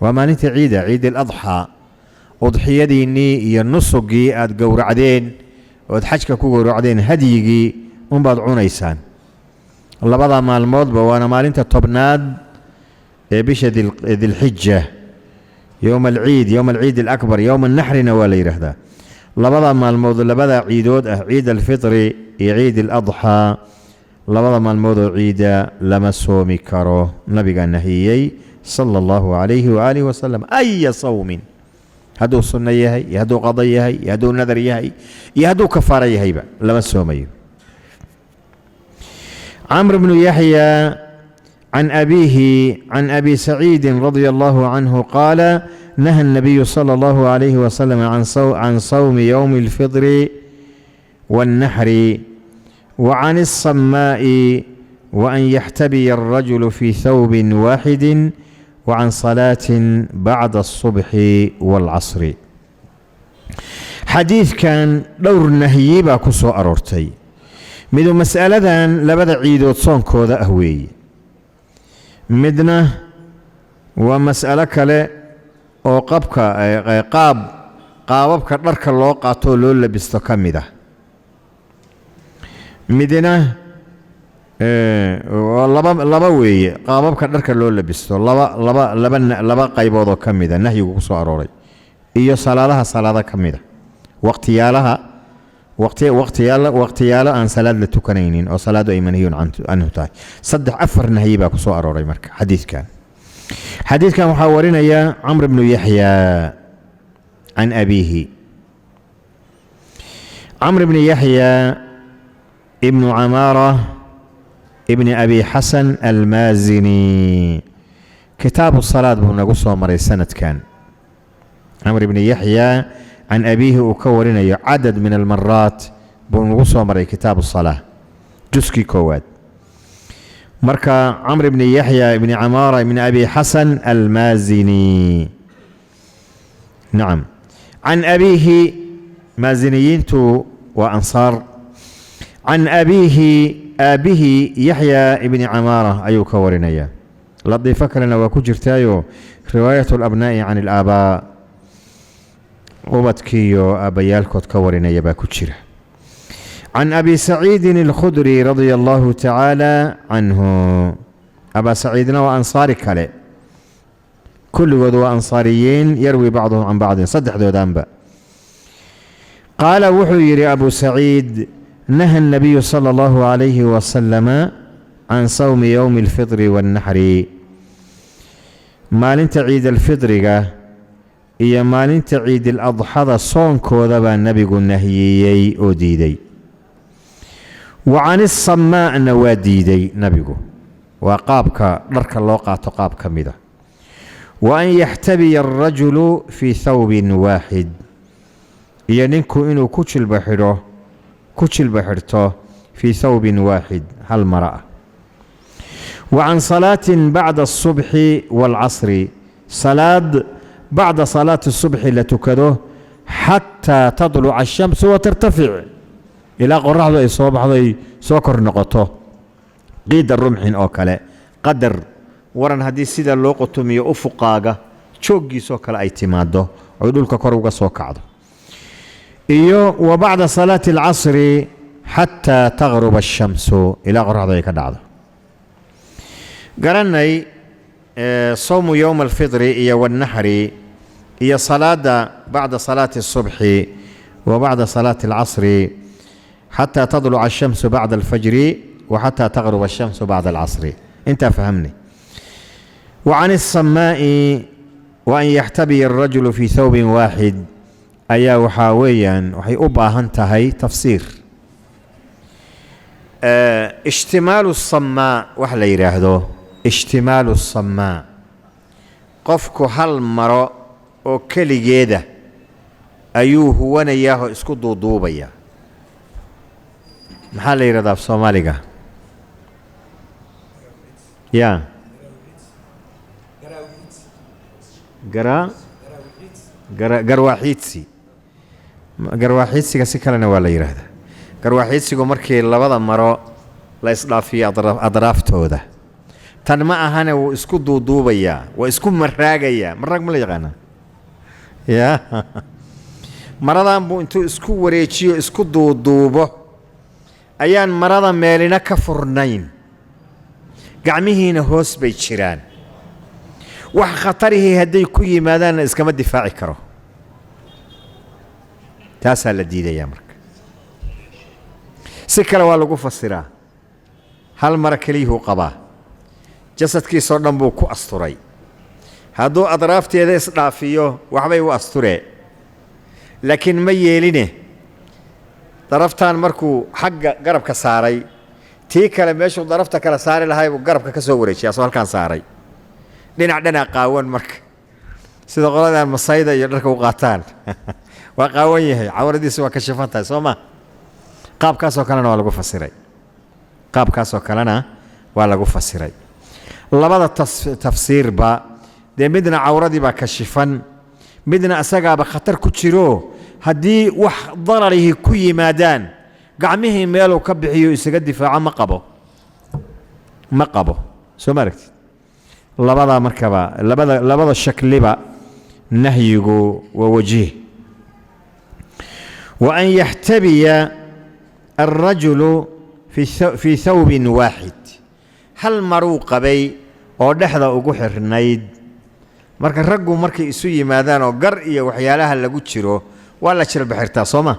Waa maalinta ciida, ciid aladxaa. Udxiyadiinnii iyo nusugii aad gowracdeen ood xajka ku gowracdeen, hadyigii unbaad cunaysaan labada maalmoodba. Waana maalinta 10aad ee bisha Dilxija, yowma alciid, yowma alciid alakbar, yowma annaxrina waa la yidhaahdaa. Labada maalmood, labada ciidood ah, ciid alfitri iyo ciid aladxaa, labada maalmoodoo ciida lama soomi karo. Nabigaa nahiyey sala Allahu calayhi waaalihi wasalam aya sawmin, hadduu sunno yahay iyo hadduu qado yahay iyo hadduu nadar yahay iyo hadduu kafaaro yahayba, lama soomayo. Camr bnu Yaxya can abiihi can Abi Saciidi radia Allahu canhu qaala: naha الnabiyu salى Allahu calayhi wasalam can sawmi yowmi اlfidri waاlnaxri wa can الsamaa'i wa an yaxtabiya الrajulu fii thawbin waaxidi wa can salaatin bacda الصubxi wاlcasri. Xadiidkan dhowr nahyi baa ku soo aroortay. Midu mas'aladan labada ciidood soonkooda ah weeye, midna waa mas'alo kale oo qabka qaab Qaababka dharka loo qaatoo loo labisto ka mid ah. Midna laba laba weeye. Qaababka dharka loo labisto laba laba laba laba qayboodoo ka mida nahyigu ku soo arooray, iyo salaadaha, salaado ka mida, waqtiyaalaha, waqti waqtiyaalo waqtiyaalo aan salaad la tukanaynin oo salaadu ay manhiyun canhu tahay. Saddex, afar nahyi baa ku soo arooray. Marka xadiidkan waxaa warinaya Camr bnu Yaxya can abiihi, Camr bni Yaxya ibnu Camaara ibni Abi Xasan Almaazini. Kitaabu salaad buu nagu soo maray sanadkan. Camr bni Yaxya can abiihi uu ka warinayo cadad min almaraat buu nagu soo maray kitaabu salaa, juskii koowaad. Marka Camr bni Yaxya ibni Camaara ibni Abi Xasan Almaazini, nacam, can abiihi. Maaziniyiintu waa Ansaar. Can abiihi, aabbihii Yaxya ibni Camaara ayuu ka warinaya. Latiifo kalena waa ku jirtaayo, riwaayat alabnaa'i can alaabaa, ubadkiiyo aabbayaalkood ka warinaya baa ku jira. Can Abi Saciidin Alkhudri radia allahu tacaala canhu. Abaa Saciidna waa Ansaari kale. Kulligood waa Ansaariyiin, yarwi bacduhum can bacdin, saddexdoodaanba. Qaala, wuxuu yidhi Abu Saciid: naha الnabiyu sala allahu calayhi wasalama can sawmi yowmi alfitri waاnnaxri. Maalinta ciid alfidriga iyo maalinta ciid aladxada soonkooda baa nebigu nahiyey oo diiday. Wa can isamaa'na waa diiday nebigu, waa qaabka dharka loo qaato qaab ka mida. Wa an yaxtabiya alrajulu fii thawbin waaxid, iyo ninku inuu ku jilba xidho, ku jilba xidhto, fii thawbin waaxid, hal mara ah. Wa can salaatin bacda asubxi waalcasri, salaad bacda salaati subxi la tukado, xataa tadluca ashamsu wa tartafic, ilaa qoraxdu ay soo baxdo, ay soo kor noqoto, qiida rumxin oo kale, qadar waran haddii sida loo qotomiyo ufuqaaga jooggiisoo kale ay timaaddo oy dhulka kor uga soo kacdo. Iyo wa bacda salaati alcasri xataa taqruba ashamsu, ilaa qoraxdu ay ka dhacdo. Garanay sawmu yowma alfidri iyo waاnnaxri iyo salaada bacda salaati الصubxi wa bacda salaati alcasri, xataa tadluca ashamsu bacda alfajri wa xataa taqruba ashamsu bacda alcasri. Intaa fahamnay. Wa can الsamaa'i wa an yaxtabiya alrajulu fii thawbin waaxid ayaa waxaa weeyaan waxay u baahan tahay tafsiir. Ishtimaalu samaa wax la yidhaahdo, ishtimaalu samaa, qofku hal maro oo keligeeda ayuu huwanayaahoo isku duuduubaya. Maxaa la yidhahdaa af Soomaaliga? Ya gara gara garwaaxiidsi. Garwaaxiidsiga si kalena waa la yidhaahdaa. Garwaaxiidsigu markii labada maro la isdhaafiyo adraaftooda. Tan ma ahane, wuu isku duuduubayaa, waa isku maraagayaa. Maraag ma la yaqaanaa? Ya maradan buu intuu isku wareejiyo, isku duuduubo, ayaan marada meelina ka furnayn, gacmihiina hoos bay jiraan. Wax khatarihii hadday ku yimaadaanna iskama difaaci karo. Taasaa la diidayaa. Marka si kale waa lagu fasiraa: hal mara keliyuhuu qabaa, jasadkiisoo dhan buu ku asturay. Hadduu adraafteeda isdhaafiyo waxbay u asturee, laakiin ma yeeline. Daraftaan markuu xagga garabka saaray, tii kale meeshuu darafta kale saari lahay buu garabka ka soo wareejiyay, asoo halkaan saaray dhinac dhanaa qaawan. Marka sida qoladan Masayda iyo dharka u qaataan, waa qaawan yahay, cawaradiisu waa ka shifan tahay, soo ma? Qaabkaasoo kalena waa lagu fasiray, qaabkaasoo kalena waa lagu fasiray. Labada tafsiirba dee, midna cawradii baa ka shifan, midna asagaaba khatar ku jiro. Haddii wax dararihii ku yimaadaan, gacmihii meeluu ka bixiyo isaga difaaco ma qabo, ma qabo. Soo ma aragtid? Labadaa markaba, labada shakliba nahyigu waa wajiih. Wa an yaxtabiya alrajulu fii thawbin waaxid, hal maruu qabay oo dhexda ugu xirnayd. Marka raggu markay isu yimaadaan oo gar iyo waxyaalaha lagu jiro, waa la jilba xirtaa, soo ma?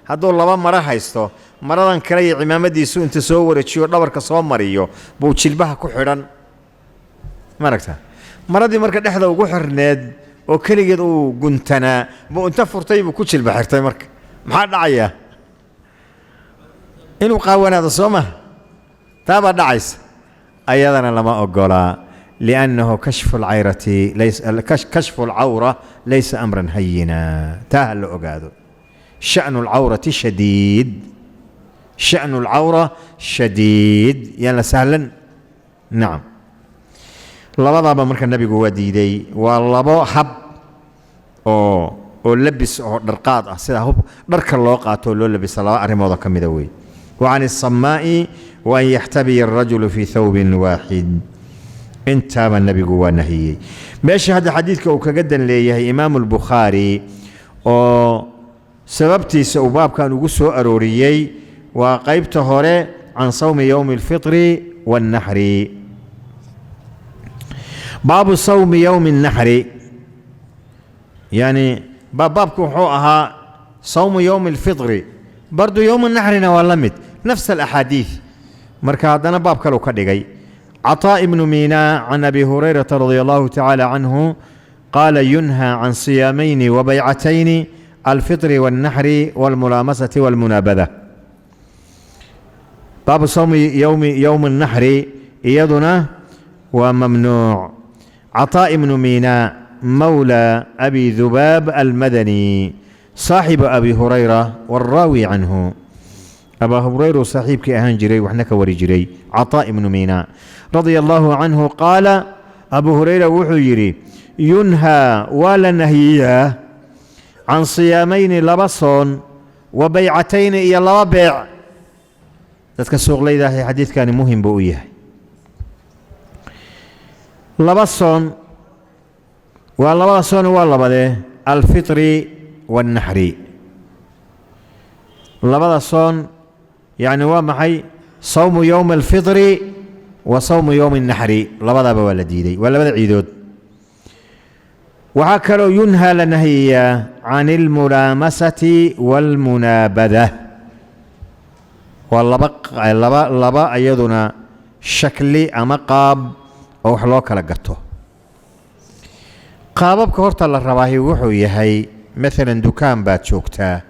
Hadduu laba maro haysto, maradan kale iyo cimaamadiisu inta soo wareejiyo, dhabarka soo mariyo, buu jilbaha ku xidhan. Maaragta, maradii marka dhexda ugu xirneed oo keligeed uu guntanaa buu inta furtay buu ku jilba xirtay. Marka maxaa dhacaya? Inuu qaawanaado, soo ma? Taabaa dhacaysa, ayadana lama ogolaa, liannahu kashfu alcayrati, kashfu alcawra laysa amran hayina. Taa ha la ogaado, sha'nu alcawrati shadiid, sha'nu alcawra shadiid, yaan la sahlan. Nacam, labadaaba marka nabigu waa diiday. Waa labo hab oo labis oo dharqaad ah, sida hub dharka loo qaato oo loo labisa, laba arrimoodoo ka mida wey. Wa can asamaa'i wa an yaxtabiya alrajulu fii thawbin waaxid, intaaba nebigu waa nahiyey. Meesha hadda xadiidka uu kaga dan leeyahay Imaamu Albukhaari oo sababtiisa uu baabkan ugu soo arooriyey waa qaybta hore, can sawmi yowmi alfitri waannaxri. Baabu sawmi yowmi الnaxri, yani baabku wuxuu ahaa sawmu yowmi alfitri, bardu yowm naxrina waa la mid, nafs alaxaadiid. Marka haddana baab kaleu ka dhigay. Caطاء ibnu miina can Abi Hurayrata radia Allahu tacaala canhu qaala: yunhaa can siyaamayni wabaycatayni, alfitri waاlnaxri wاlmulaamasati wاlmunaabada. Baabu sawmi yowmi الnaxri iyaduna waa mamnuuc. Caطاء ibnu miina, mawlى Abi Dubaab almadani, saaxibu Abi Hurayra wاlraawi canhu, Abaa Hurayru saaxiibkii ahaan jiray, waxna ka wari jiray. Caطاء ibnu miina radia Allahu canhu qaala, Abu Hurayra wuxuu yidhi: yunhaa, waa la nahyiyaa, can siyaamayni, laba soon, wa baycatayni, iyo laba beec. Dadka suuqlayda ahi xadiidkani muhim buu u yahay. Laba soon waa labada soon, waa labadee? Alfitri waاlnaxri. Labada soon yacni waa maxay? Sawmu yowmi alfitri wa sawmu yowmi اnaxri, labadaaba waa la diiday, waa labada ciidood. Waxaa kaloo yunhaa, la nahiyayaa, can اlmulaamasati wاlmunaabada. Waa laba iyaduna shakli ama qaab oo wax loo kala gato. Qaababka horta la rabaahi wuxuu yahay, maalan dukaan baad joogtaa,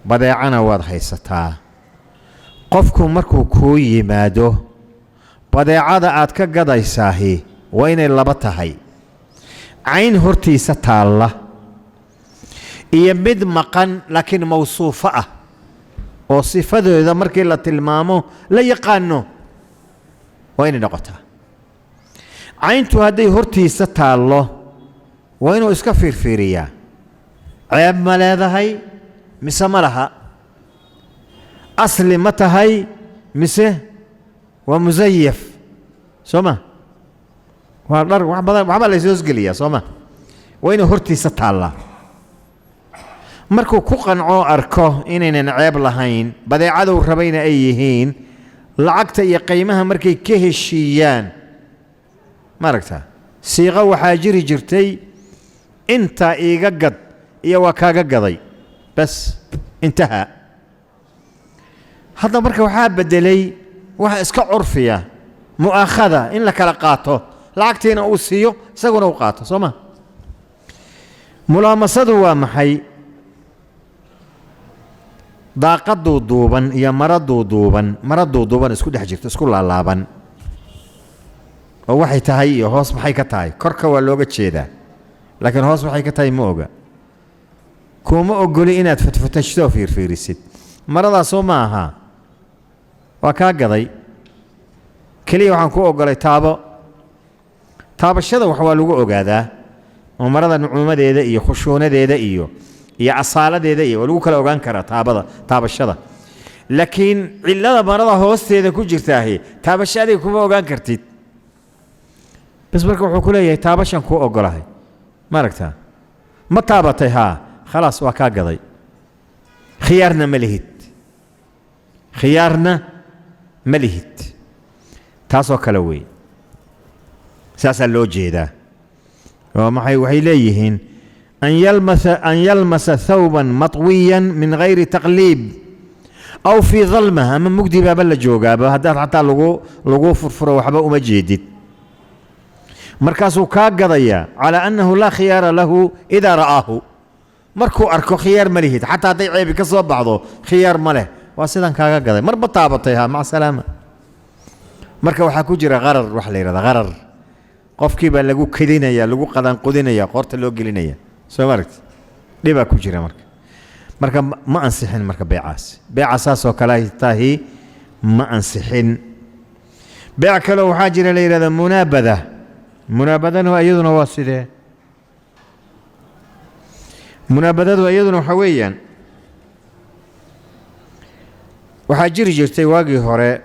badeecana waad haysataa. Qofku markuu kuu yimaado, badeecada aad ka gadaysaahi waa inay laba tahay: cayn hortiisa taalla iyo mid maqan laakiin mawsuufo ah oo sifadeeda markii la tilmaamo la yaqaano waa inay noqotaa. Cayntu hadday hortiisa taallo, waa inuu iska fiirfiiriyaa: ceeb ma leedahay mise ma laha, asli ma tahay mise waa musayaf, soo ma? Waa dhar, wax badan waxbaa la ishoosgeliyaa, soo ma? Waa inuu hortiisa taallaa. Markuu ku qancoo arko inaynan ceeb lahayn, badeecaduu rabayna ay yihiin, lacagta iyo qiimaha markay ka heshiiyaan, maaragta, siiqo waxaa jiri jirtay: intaa iiga gad iyo waa kaaga gaday, bas, intahaa. Hadda marka waxaa beddelay waxa iska curfiya, mu'aakhada, in la kala qaato, lacagtiina uu siiyo, isaguna uu qaato, soo ma? Mulaamasadu waa maxay? Daaqaduu duuban iyo maraduu duuban, maraduu duuban isku dhex jirto, isku laalaaban, oo waxay tahay iyo hoos maxay ka tahay, korka waa looga jeedaa, laakiin hoos waxay ka tahay ma oga. Kuuma ogoli inaad fatfatashto oo fiirfiirisid maradaasoo ma aha. Waa kaa gaday, keliya waxaan ku ogolay taabo. Taabashada wax waa lagu ogaadaa, oo marada nucuumadeeda iyo khushuunadeeda iyo asaaladeeda iyo waa lagu kala ogaan karaa taabada, taabashada. Laakiin cillada marada hoosteeda ku jirtaahi taabasho adiga kuma ogaan kartid. Bas, marka wuxuu ku leeyahay: taabashan kuu ogolahay, ma aragtaa? Ma taabatay? Haa, khalaas, waa kaa gaday. Khiyaarna ma lihid, khiyaarna ma lihid. Taasoo kale weeye, saasaa loo jeedaa. Oo maxay waxay leeyihiin? An yalmasa thawban matwiyan min gayri taqliib aw fii dalma, ama mugdi baaba la joogaaba, haddaad xataa lagu furfuro waxba uma jeedid. Markaasuu kaa gadayaa calaa annahu laa khiyaara lahu idaa ra'aahu. Markuu arko khiyaar ma lihid, xataa hadday ceebi ka soo baxdo khiyaar ma leh. Waa sidaan kaaga gaday, marba taabatay, ha, maca salaama. Marka waxaa ku jira qarar, waxa la yidhahda qarar. Qofkii baa lagu kedinaya, lagu qadanqudinaya, qoorta loo gelinaya. Soo ma aragti? Dhibaa ku jira. Marka ma ansixin. Marka beecaas, beeca saasoo kale tahi ma ansixin. Beec kaleo waxaa jira la yidhahda munaabada. Munaabadanu iyaduna waa sidee? Munaabadadu iyaduna waxaa weeyaan, waxaa jiri jirtay waagii hore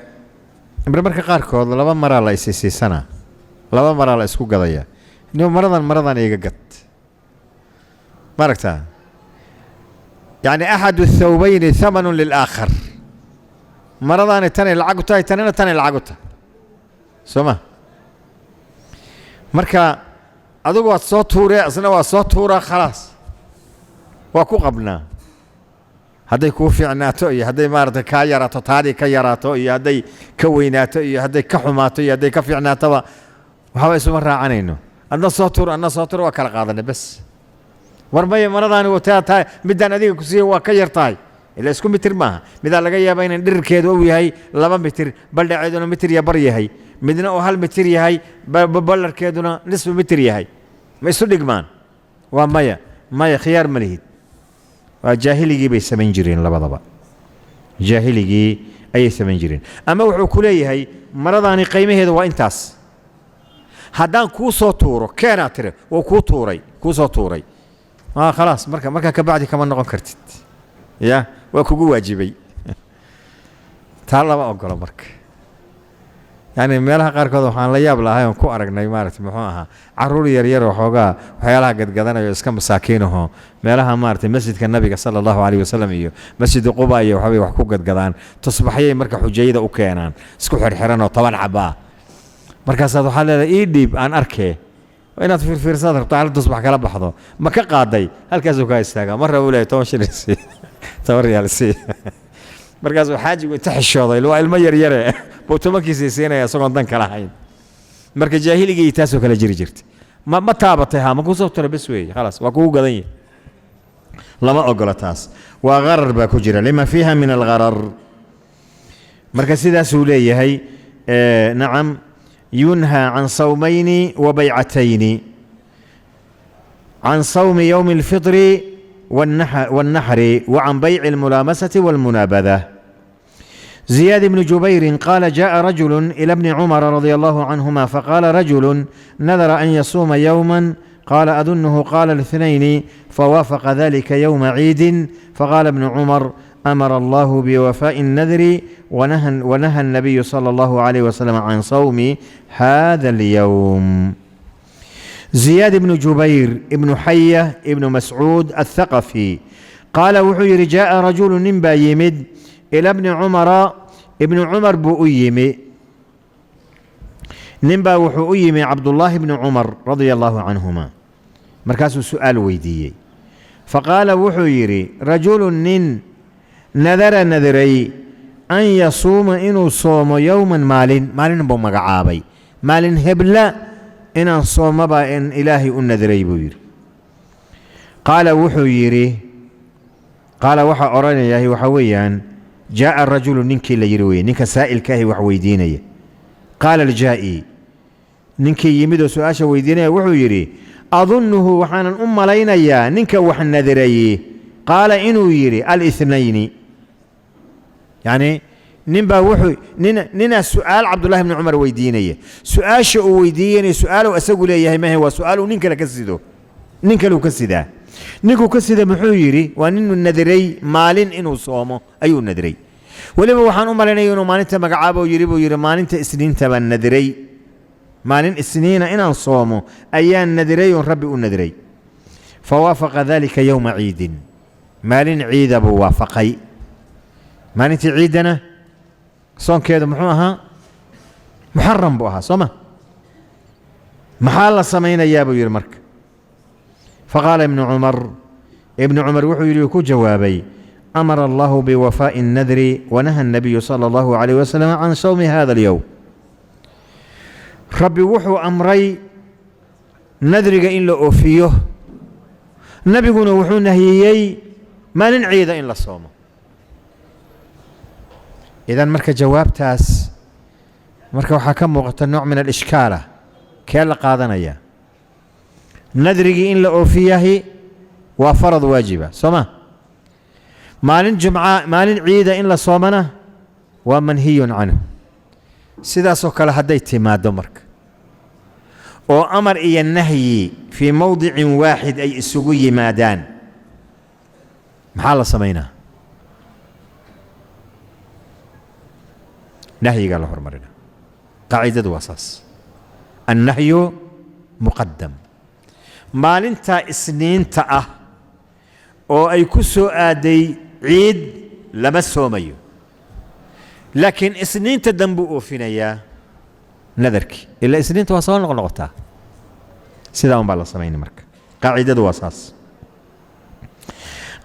marmarka qaarkood laba maraa la isisiisanaa, laba maraa la isku gadaya. Nimo, maradan iga gad. Ma aragtaa? Yacni axadu thawbayni thamanun lilaakhar. Maradaani tanay lacag u tahay, tanina tanay lacag u tahay, soo ma? Marka adigu waad soo tuuree, isna waa soo tuuraa, khalaas, waa ku qabnaa. Hadday kuu fiicnaato iyo hadday maaragtay kaa yaraato, taadii ka yaraato iyo hadday ka weynaato iyo hadday ka xumaato iyo hadday ka fiicnaatoba, waxba isuma raacanayno. Adna soo tuur, adna soo tuur, waa kala qaadanay bes. War maya, maradaani wataa tahay, middaan adiga ku siiya waa ka yar tahay. Ila isku mitir maaha. Midaa laga yaaba inan dhirirkeedu uu yahay 2 mitir, baldhaceeduna mitir iyo bar yahay, midna uu 1 mitir yahay, ballarkeeduna nisfu mitir yahay. Ma isu dhigmaan? Waa maya, maya, khiyaar ma lihid. Waa jaahiligii bay samayn jireen, labadaba jaahiligii ayay samayn jireen. Ama wuxuu ku leeyahay maradaani qiimaheeda waa intaas, haddaan kuu soo tuuro keenaa tire, wuu kuu tuuray, kuu soo tuuray, khalaas. Marka ka bacdi kama noqon kartid, ya waa kugu waajibay. Taa lama ogolo. Marka yani meelaha qaarkood waxaan la yaab lahay oon ku aragnay, maaragtay, muxuu ahaa, caruur yaryar oo xoogaa waxyaalaha gadgadanayo, iska masaakiinaho, meelaha maaragtay masjidka Nabiga sala Allahu calayh wasalam iyo Masjida Quba iyo waxbay wax ku gadgadaan. Tusbaxyay marka xujayada u keenaan isku xirxiran oo 10 xaba ah. Markaasaad waxaad leedahay ii dhiib aan arkee. Inaad fiirfiirsaad rabto, hal tusbax kala baxdo. Ma ka qaaday? Halkaasuu kaa istaagaa. Marra uu leeyahay 10 shilin sii, 10 riyaal sii. Markaasuu xaajigu inta xishooday, waa ilmo yaryare, buu tobankiisii siinaya isagoon dan kala hayn. Marka jaahiligii taasoo kale jiri jirta. Ma taabatay? Ha, ma kusoo tura? Bes weeye, khalaas, waa kugu gadan yahay. Lama ogola taas, waa qarar baa ku jira, lima fiiha min algharar. Marka sidaasuu leeyahay. Nacam, yunhaa can sawmayni wa baycatayni, can sawmi yowmi alfitri والنحر وعن بيع الملامسة والمنابذة. زياد بن جبير قال: جاء رجل إلى ابن عمر رضي الله عنهما فقال: رجل نذر أن يصوم يوما، قال: أظنه قال الاثنين، فوافق ذلك يوم عيد. فقال ابن عمر: أمر الله بوفاء النذر ونهى النبي صلى الله عليه وسلم عن صوم هذا اليوم. زياد بن جبير بن حية بن مسعود الثقفي قال، wuxuu yidhi: جاء رجل، nin baa yimid، إلى ابن عمر، ibnu Cumar buu u yimi. Nin baa wuxuu u yimi Cabdullaahi bni Cumar radia Allahu canhuma. Markaasuu su'aal weydiiyey. Faqaala, wuxuu yidhi: رجل، nin، nadara, nadaray، an yasuuma, inuu soomo، yowman, maalin. Maalin buu magacaabay. Maalin hebla inaan soomabaa in Ilaahay u nadaray, buu yidhi. Qaala, wuxuu yidhi, qaala waxaa odhanayahay waxaa weeyaan jaa'a rajulu, ninkii la yidhi weye, ninka saa'ilkaahi wax weydiinaya. Qaala aljaa'i, ninkii yimid oo su-aasha weydiinaya wuxuu yidhi: adunnuhu, waxaanan u malaynayaa ninka wax nadarayey, qaala, inuu yidhi الاثنين. Yacni nin baa wuxuu nin ninaa su-aal Cabdullahi bni Cumar weydiinaya. Su-aasha uu weydiiyeynaya su-aaluu isagu leeyahay mahe, waa su-aaluu nin kale ka sido. Nin kaleu ka sidaa. Ninkuu ka sida muxuu yidhi? Waa ninuu nadiray maalin inuu soomo ayuu nadiray. Weliba waxaan u malaynaya inuu maalinta magacaabo yidhi, buu yidhi: maalinta Isniinta baan nadiray, maalin Isniina inaan soomo ayaan nadiray oon Rabbi u nadiray. Fawaafaqa dalika yowma ciidin. Maalin ciida buu waafaqay. Maalintii ciiddana soonkeedu muxuu ahaa? Muxaram buu ahaa, soo ma? Maxaa la samaynayaa, buu yidhi marka. Faqaala ibnu Cumar, Ibnu Cumar wuxuu yidhi, ku jawaabay: "Amara Allahu biwafaa'i الnadri wanaha الnabiyu sala Allahu calayh wasalam can sawmi hada alyowm." Rabbi wuxuu amray nadriga in la oofiyo, nabiguna wuxuu nahiyey maalin ciida in la soomo. Idan marka jawaabtaas marka waxaa ka muuqata nooc min alishkaala. Kee la qaadanaya? Nadrigii in la oofiyahi waa farad waajiba, soo ma? Maalin jumca, maalin ciida in la soomana waa manhiyun canhu. Sidaasoo kale hadday timaaddo marka oo amar iyo nahyi fii mowdicin waaxid ay isugu yimaadaan, maxaa la samaynaa? Nahyigaa la hormarina. Qaacidadu waa saas: annahyu muqadam. Maalintaa Isniinta ah oo ay ku soo aaday ciid lama soomayo, laakiin Isniinta danbuu oofinayaa nadarkii, ilaa Isniinta waa soo noqnoqotaa. Sidaa un baa la samayna marka, qaacidadu waa saas.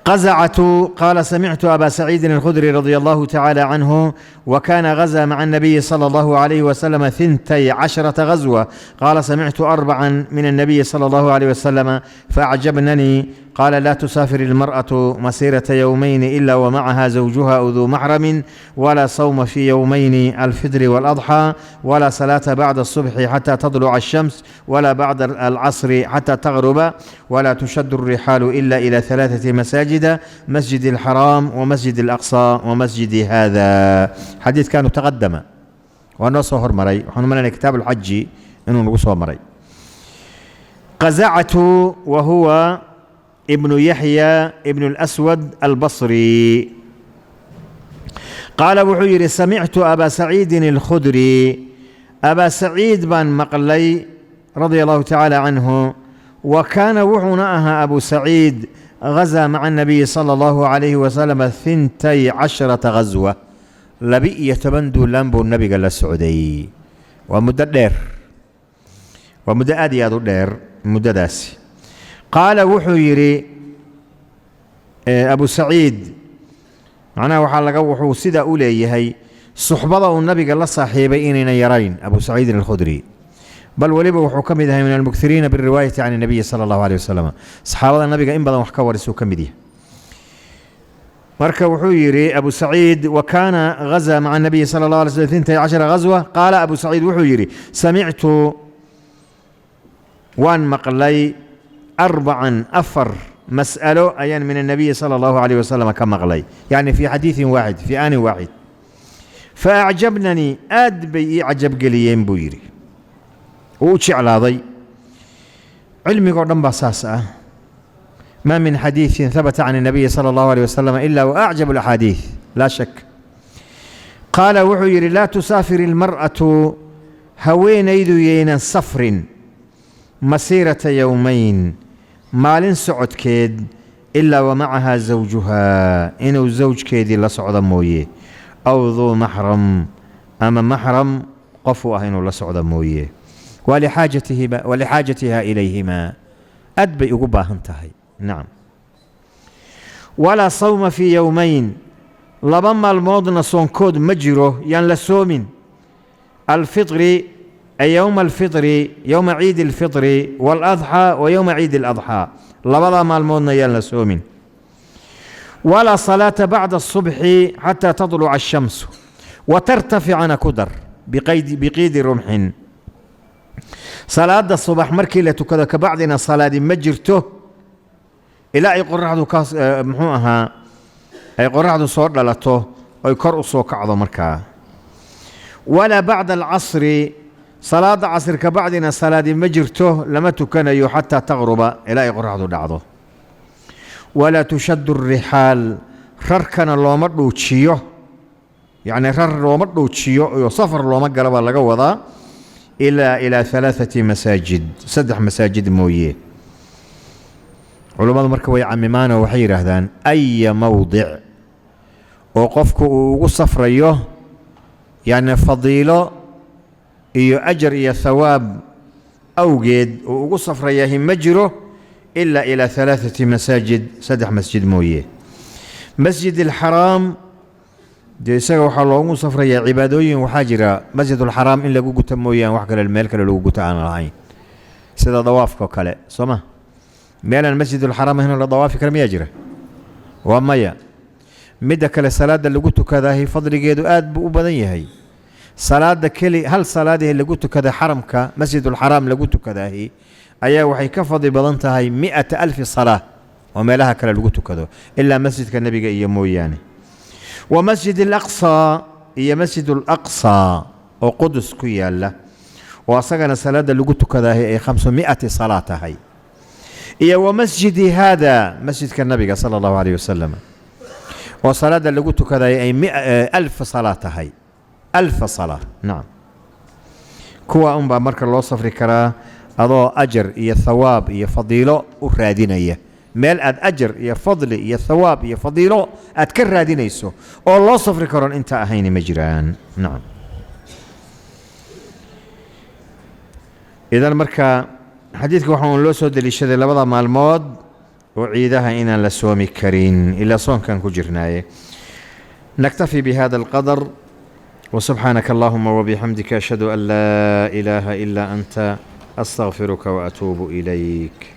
قزعة قال: سمعت أبا سعيد الخدري رضي الله تعالى عنه وكان غزا مع النبي صلى الله عليه وسلم 12 غزوة، قال: سمعت أربعا من النبي صلى الله عليه وسلم فأعجبنني. قال: لا تسافر المرأة مسيرة يومين إلا ومعها زوجها أو ذو محرم، ولا صوم في يومين الفطر والأضحى، ولا صلاة بعد الصبح حتى تطلع الشمس، ولا بعد العصر حتى تغرب، ولا تشد الرحال إلا إلى ثلاثة مساجد: مسجد الحرام ومسجد الأقصى ومسجد هذا. حديث كان تقدم وأنه soo hormaray. Waxaan u malanaya kitaab alxaji inuu nagu soo maray. قزعة وهو ابن يحيى ابن الأسود البصري، قال، wuxuu yidhi: سمعت أبا سعيد الخدري، أبا سعيد baan maqlay، رضي الله تعالى عنه، وكان wuxuuna ahaa أبو سعيد غزا مع النبي صلى الله عليه وسلم 12 غزوة. 12 duulaan buu nabiga la socday. Waa muddo dheer, waa muddo aad iyo aad u dheer muddadaasi. Qaala, wuxuu yidhi Abu Saciid, macnaha waxaa laga wuxuu sidaa u leeyahay suxbada uu nabiga la saaxiibay inaynan yarayn Abu Saciidin Alkhudri. Bal weliba wuxuu ka mid ahay min almukthiriina biriwaayati can الnabiyi sala Allahu aleyh wasalam. Saxaabada nabiga in badan wax ka warisuu ka mid yahay. Marka wuxuu yidhi Abu Saciid: wa kaana غazaa maca الnabiyi sala اllah alay slm 12 غazwa. Qaala Abu Saciid, wuxuu yidhi: samictu, waan maqlay, arbacan, afar mas'alo ayaan min الnabiyi sala Allahu alayh wasalam ka maqlay, yacni fii xadiiثin waaxid, fii aanin waaxid, faacjabnanii, aad bay ii cajabgeliyeen, buu yidhi. Uu u jeclaaday. Cilmigoo dhan baa saas ah. ما من حديث ثبت عن النبي صلى الله عليه وسلم إلا وأعجب الأحاديث، لا شك. قال، wuxuu yidhi: لا تسافر المرأة، haweenaydu yaynan safrin، مسيرة يومين، maalin socodkeed، إلا ومعها زوجها، inuu zawjkeedii la socdo mooye، أو ذو محرم، ama maxram qofuu ah inuu la socdo mooye. ولحاجتهما، ولحاجتها إليهما، aad bay ugu baahan tahay. Nacam. ولا صوم في يومين، laba maalmoodna soonkood ma jiro, yaan la soomin، الفطر، أي يوم الفطر، يوم عيد الفطر والأضحى، ويوم عيد الأضحى، labadaa maalmoodna yaan la soomin. ولا صلاة بعد الصبح حتى تطلع الشمس وترتفicana ku dar بقيد رمح. Salaada subax markii la tukado kabacdina salaadi ma jirto ilaa ay qoraxdu ka muxuu ahaa ay qoraxdu soo dhalato oy kor u soo kacdo markaa. ولا بعد العصر، salaada casr kabacdina salaadi ma jirto, lama tukanayo، حتى تغرب، ilaa ay qoraxdu dhacdo. ولا تشد الرحال، rarkana looma dhuujiyo, yacni rar looma dhuujiyo iyo safar looma gala baa laga wadaa، إلا إلى ثلاثة مساجد، saddex masaajid mooye. Culummadu marka way camimaanoo waxay yidhaahdaan aya mowdic oo qofku uu ugu safrayo, yacni fadiilo iyo ajar iyo thawaab awgeed uu ugu safrayahi ma jiro, ilaa ilaa 3 masaajid, 3 masjid mooye. Masjid alxaraam dee isaga waxaa loogu safrayaa cibaadooyin, waxaa jira masjidulxaraam in lagu guto mooyaan wax kale meel kale lagu guto aan lahayn, sida dawaafka kale, soo ma? Meelaan masjidulxaraam ahayn la dawaafi kara miyaa jira? Waa maya. Midda kale, salaadda lagu tukadaahi fadligeedu aad buu u badan yahay. Salaadda keli hal salaadihi lagu tukada xaramka masjidulxaraam lagu tukadaahi ayaa waxay ka fadli badan tahay 100,000 salaa oo meelaha kale lagu tukado, ilaa masjidka nebiga iyo mooyaane. Wa masjid alaqsaa, iyo masjid alaqsaa oo Qudus ku yaalla, oo asagana salaadda lagu tukadaahi ay 500 salaa tahay. Iyo wa masjidi haada, masjidka nabiga sala Allahu alayh wasalam, oo salaadda lagu tukadaay ay 1000 salaa tahay, 1000 salaa. Nacam, kuwa unbaa marka loo safri karaa adoo ajar iyo thawaab iyo fadiilo u raadinaya. Meel aad ajar iyo fadli iyo thawaab iyo fadiilo aad ka raadinayso oo loo safri karoon inta ahayni ma jiraan. Nacam, idan marka xadiidka waxa uun loo soo deliishaday labada maalmood oo ciidaha inaan la soomi karin, ilaa soonkan ku jirnaaye. Naktafi bihada alqadar, وسبحانك اللهم وبحمدك، أشهد أن لا إله إلا أنت، أستغفرك وأتوب إليك.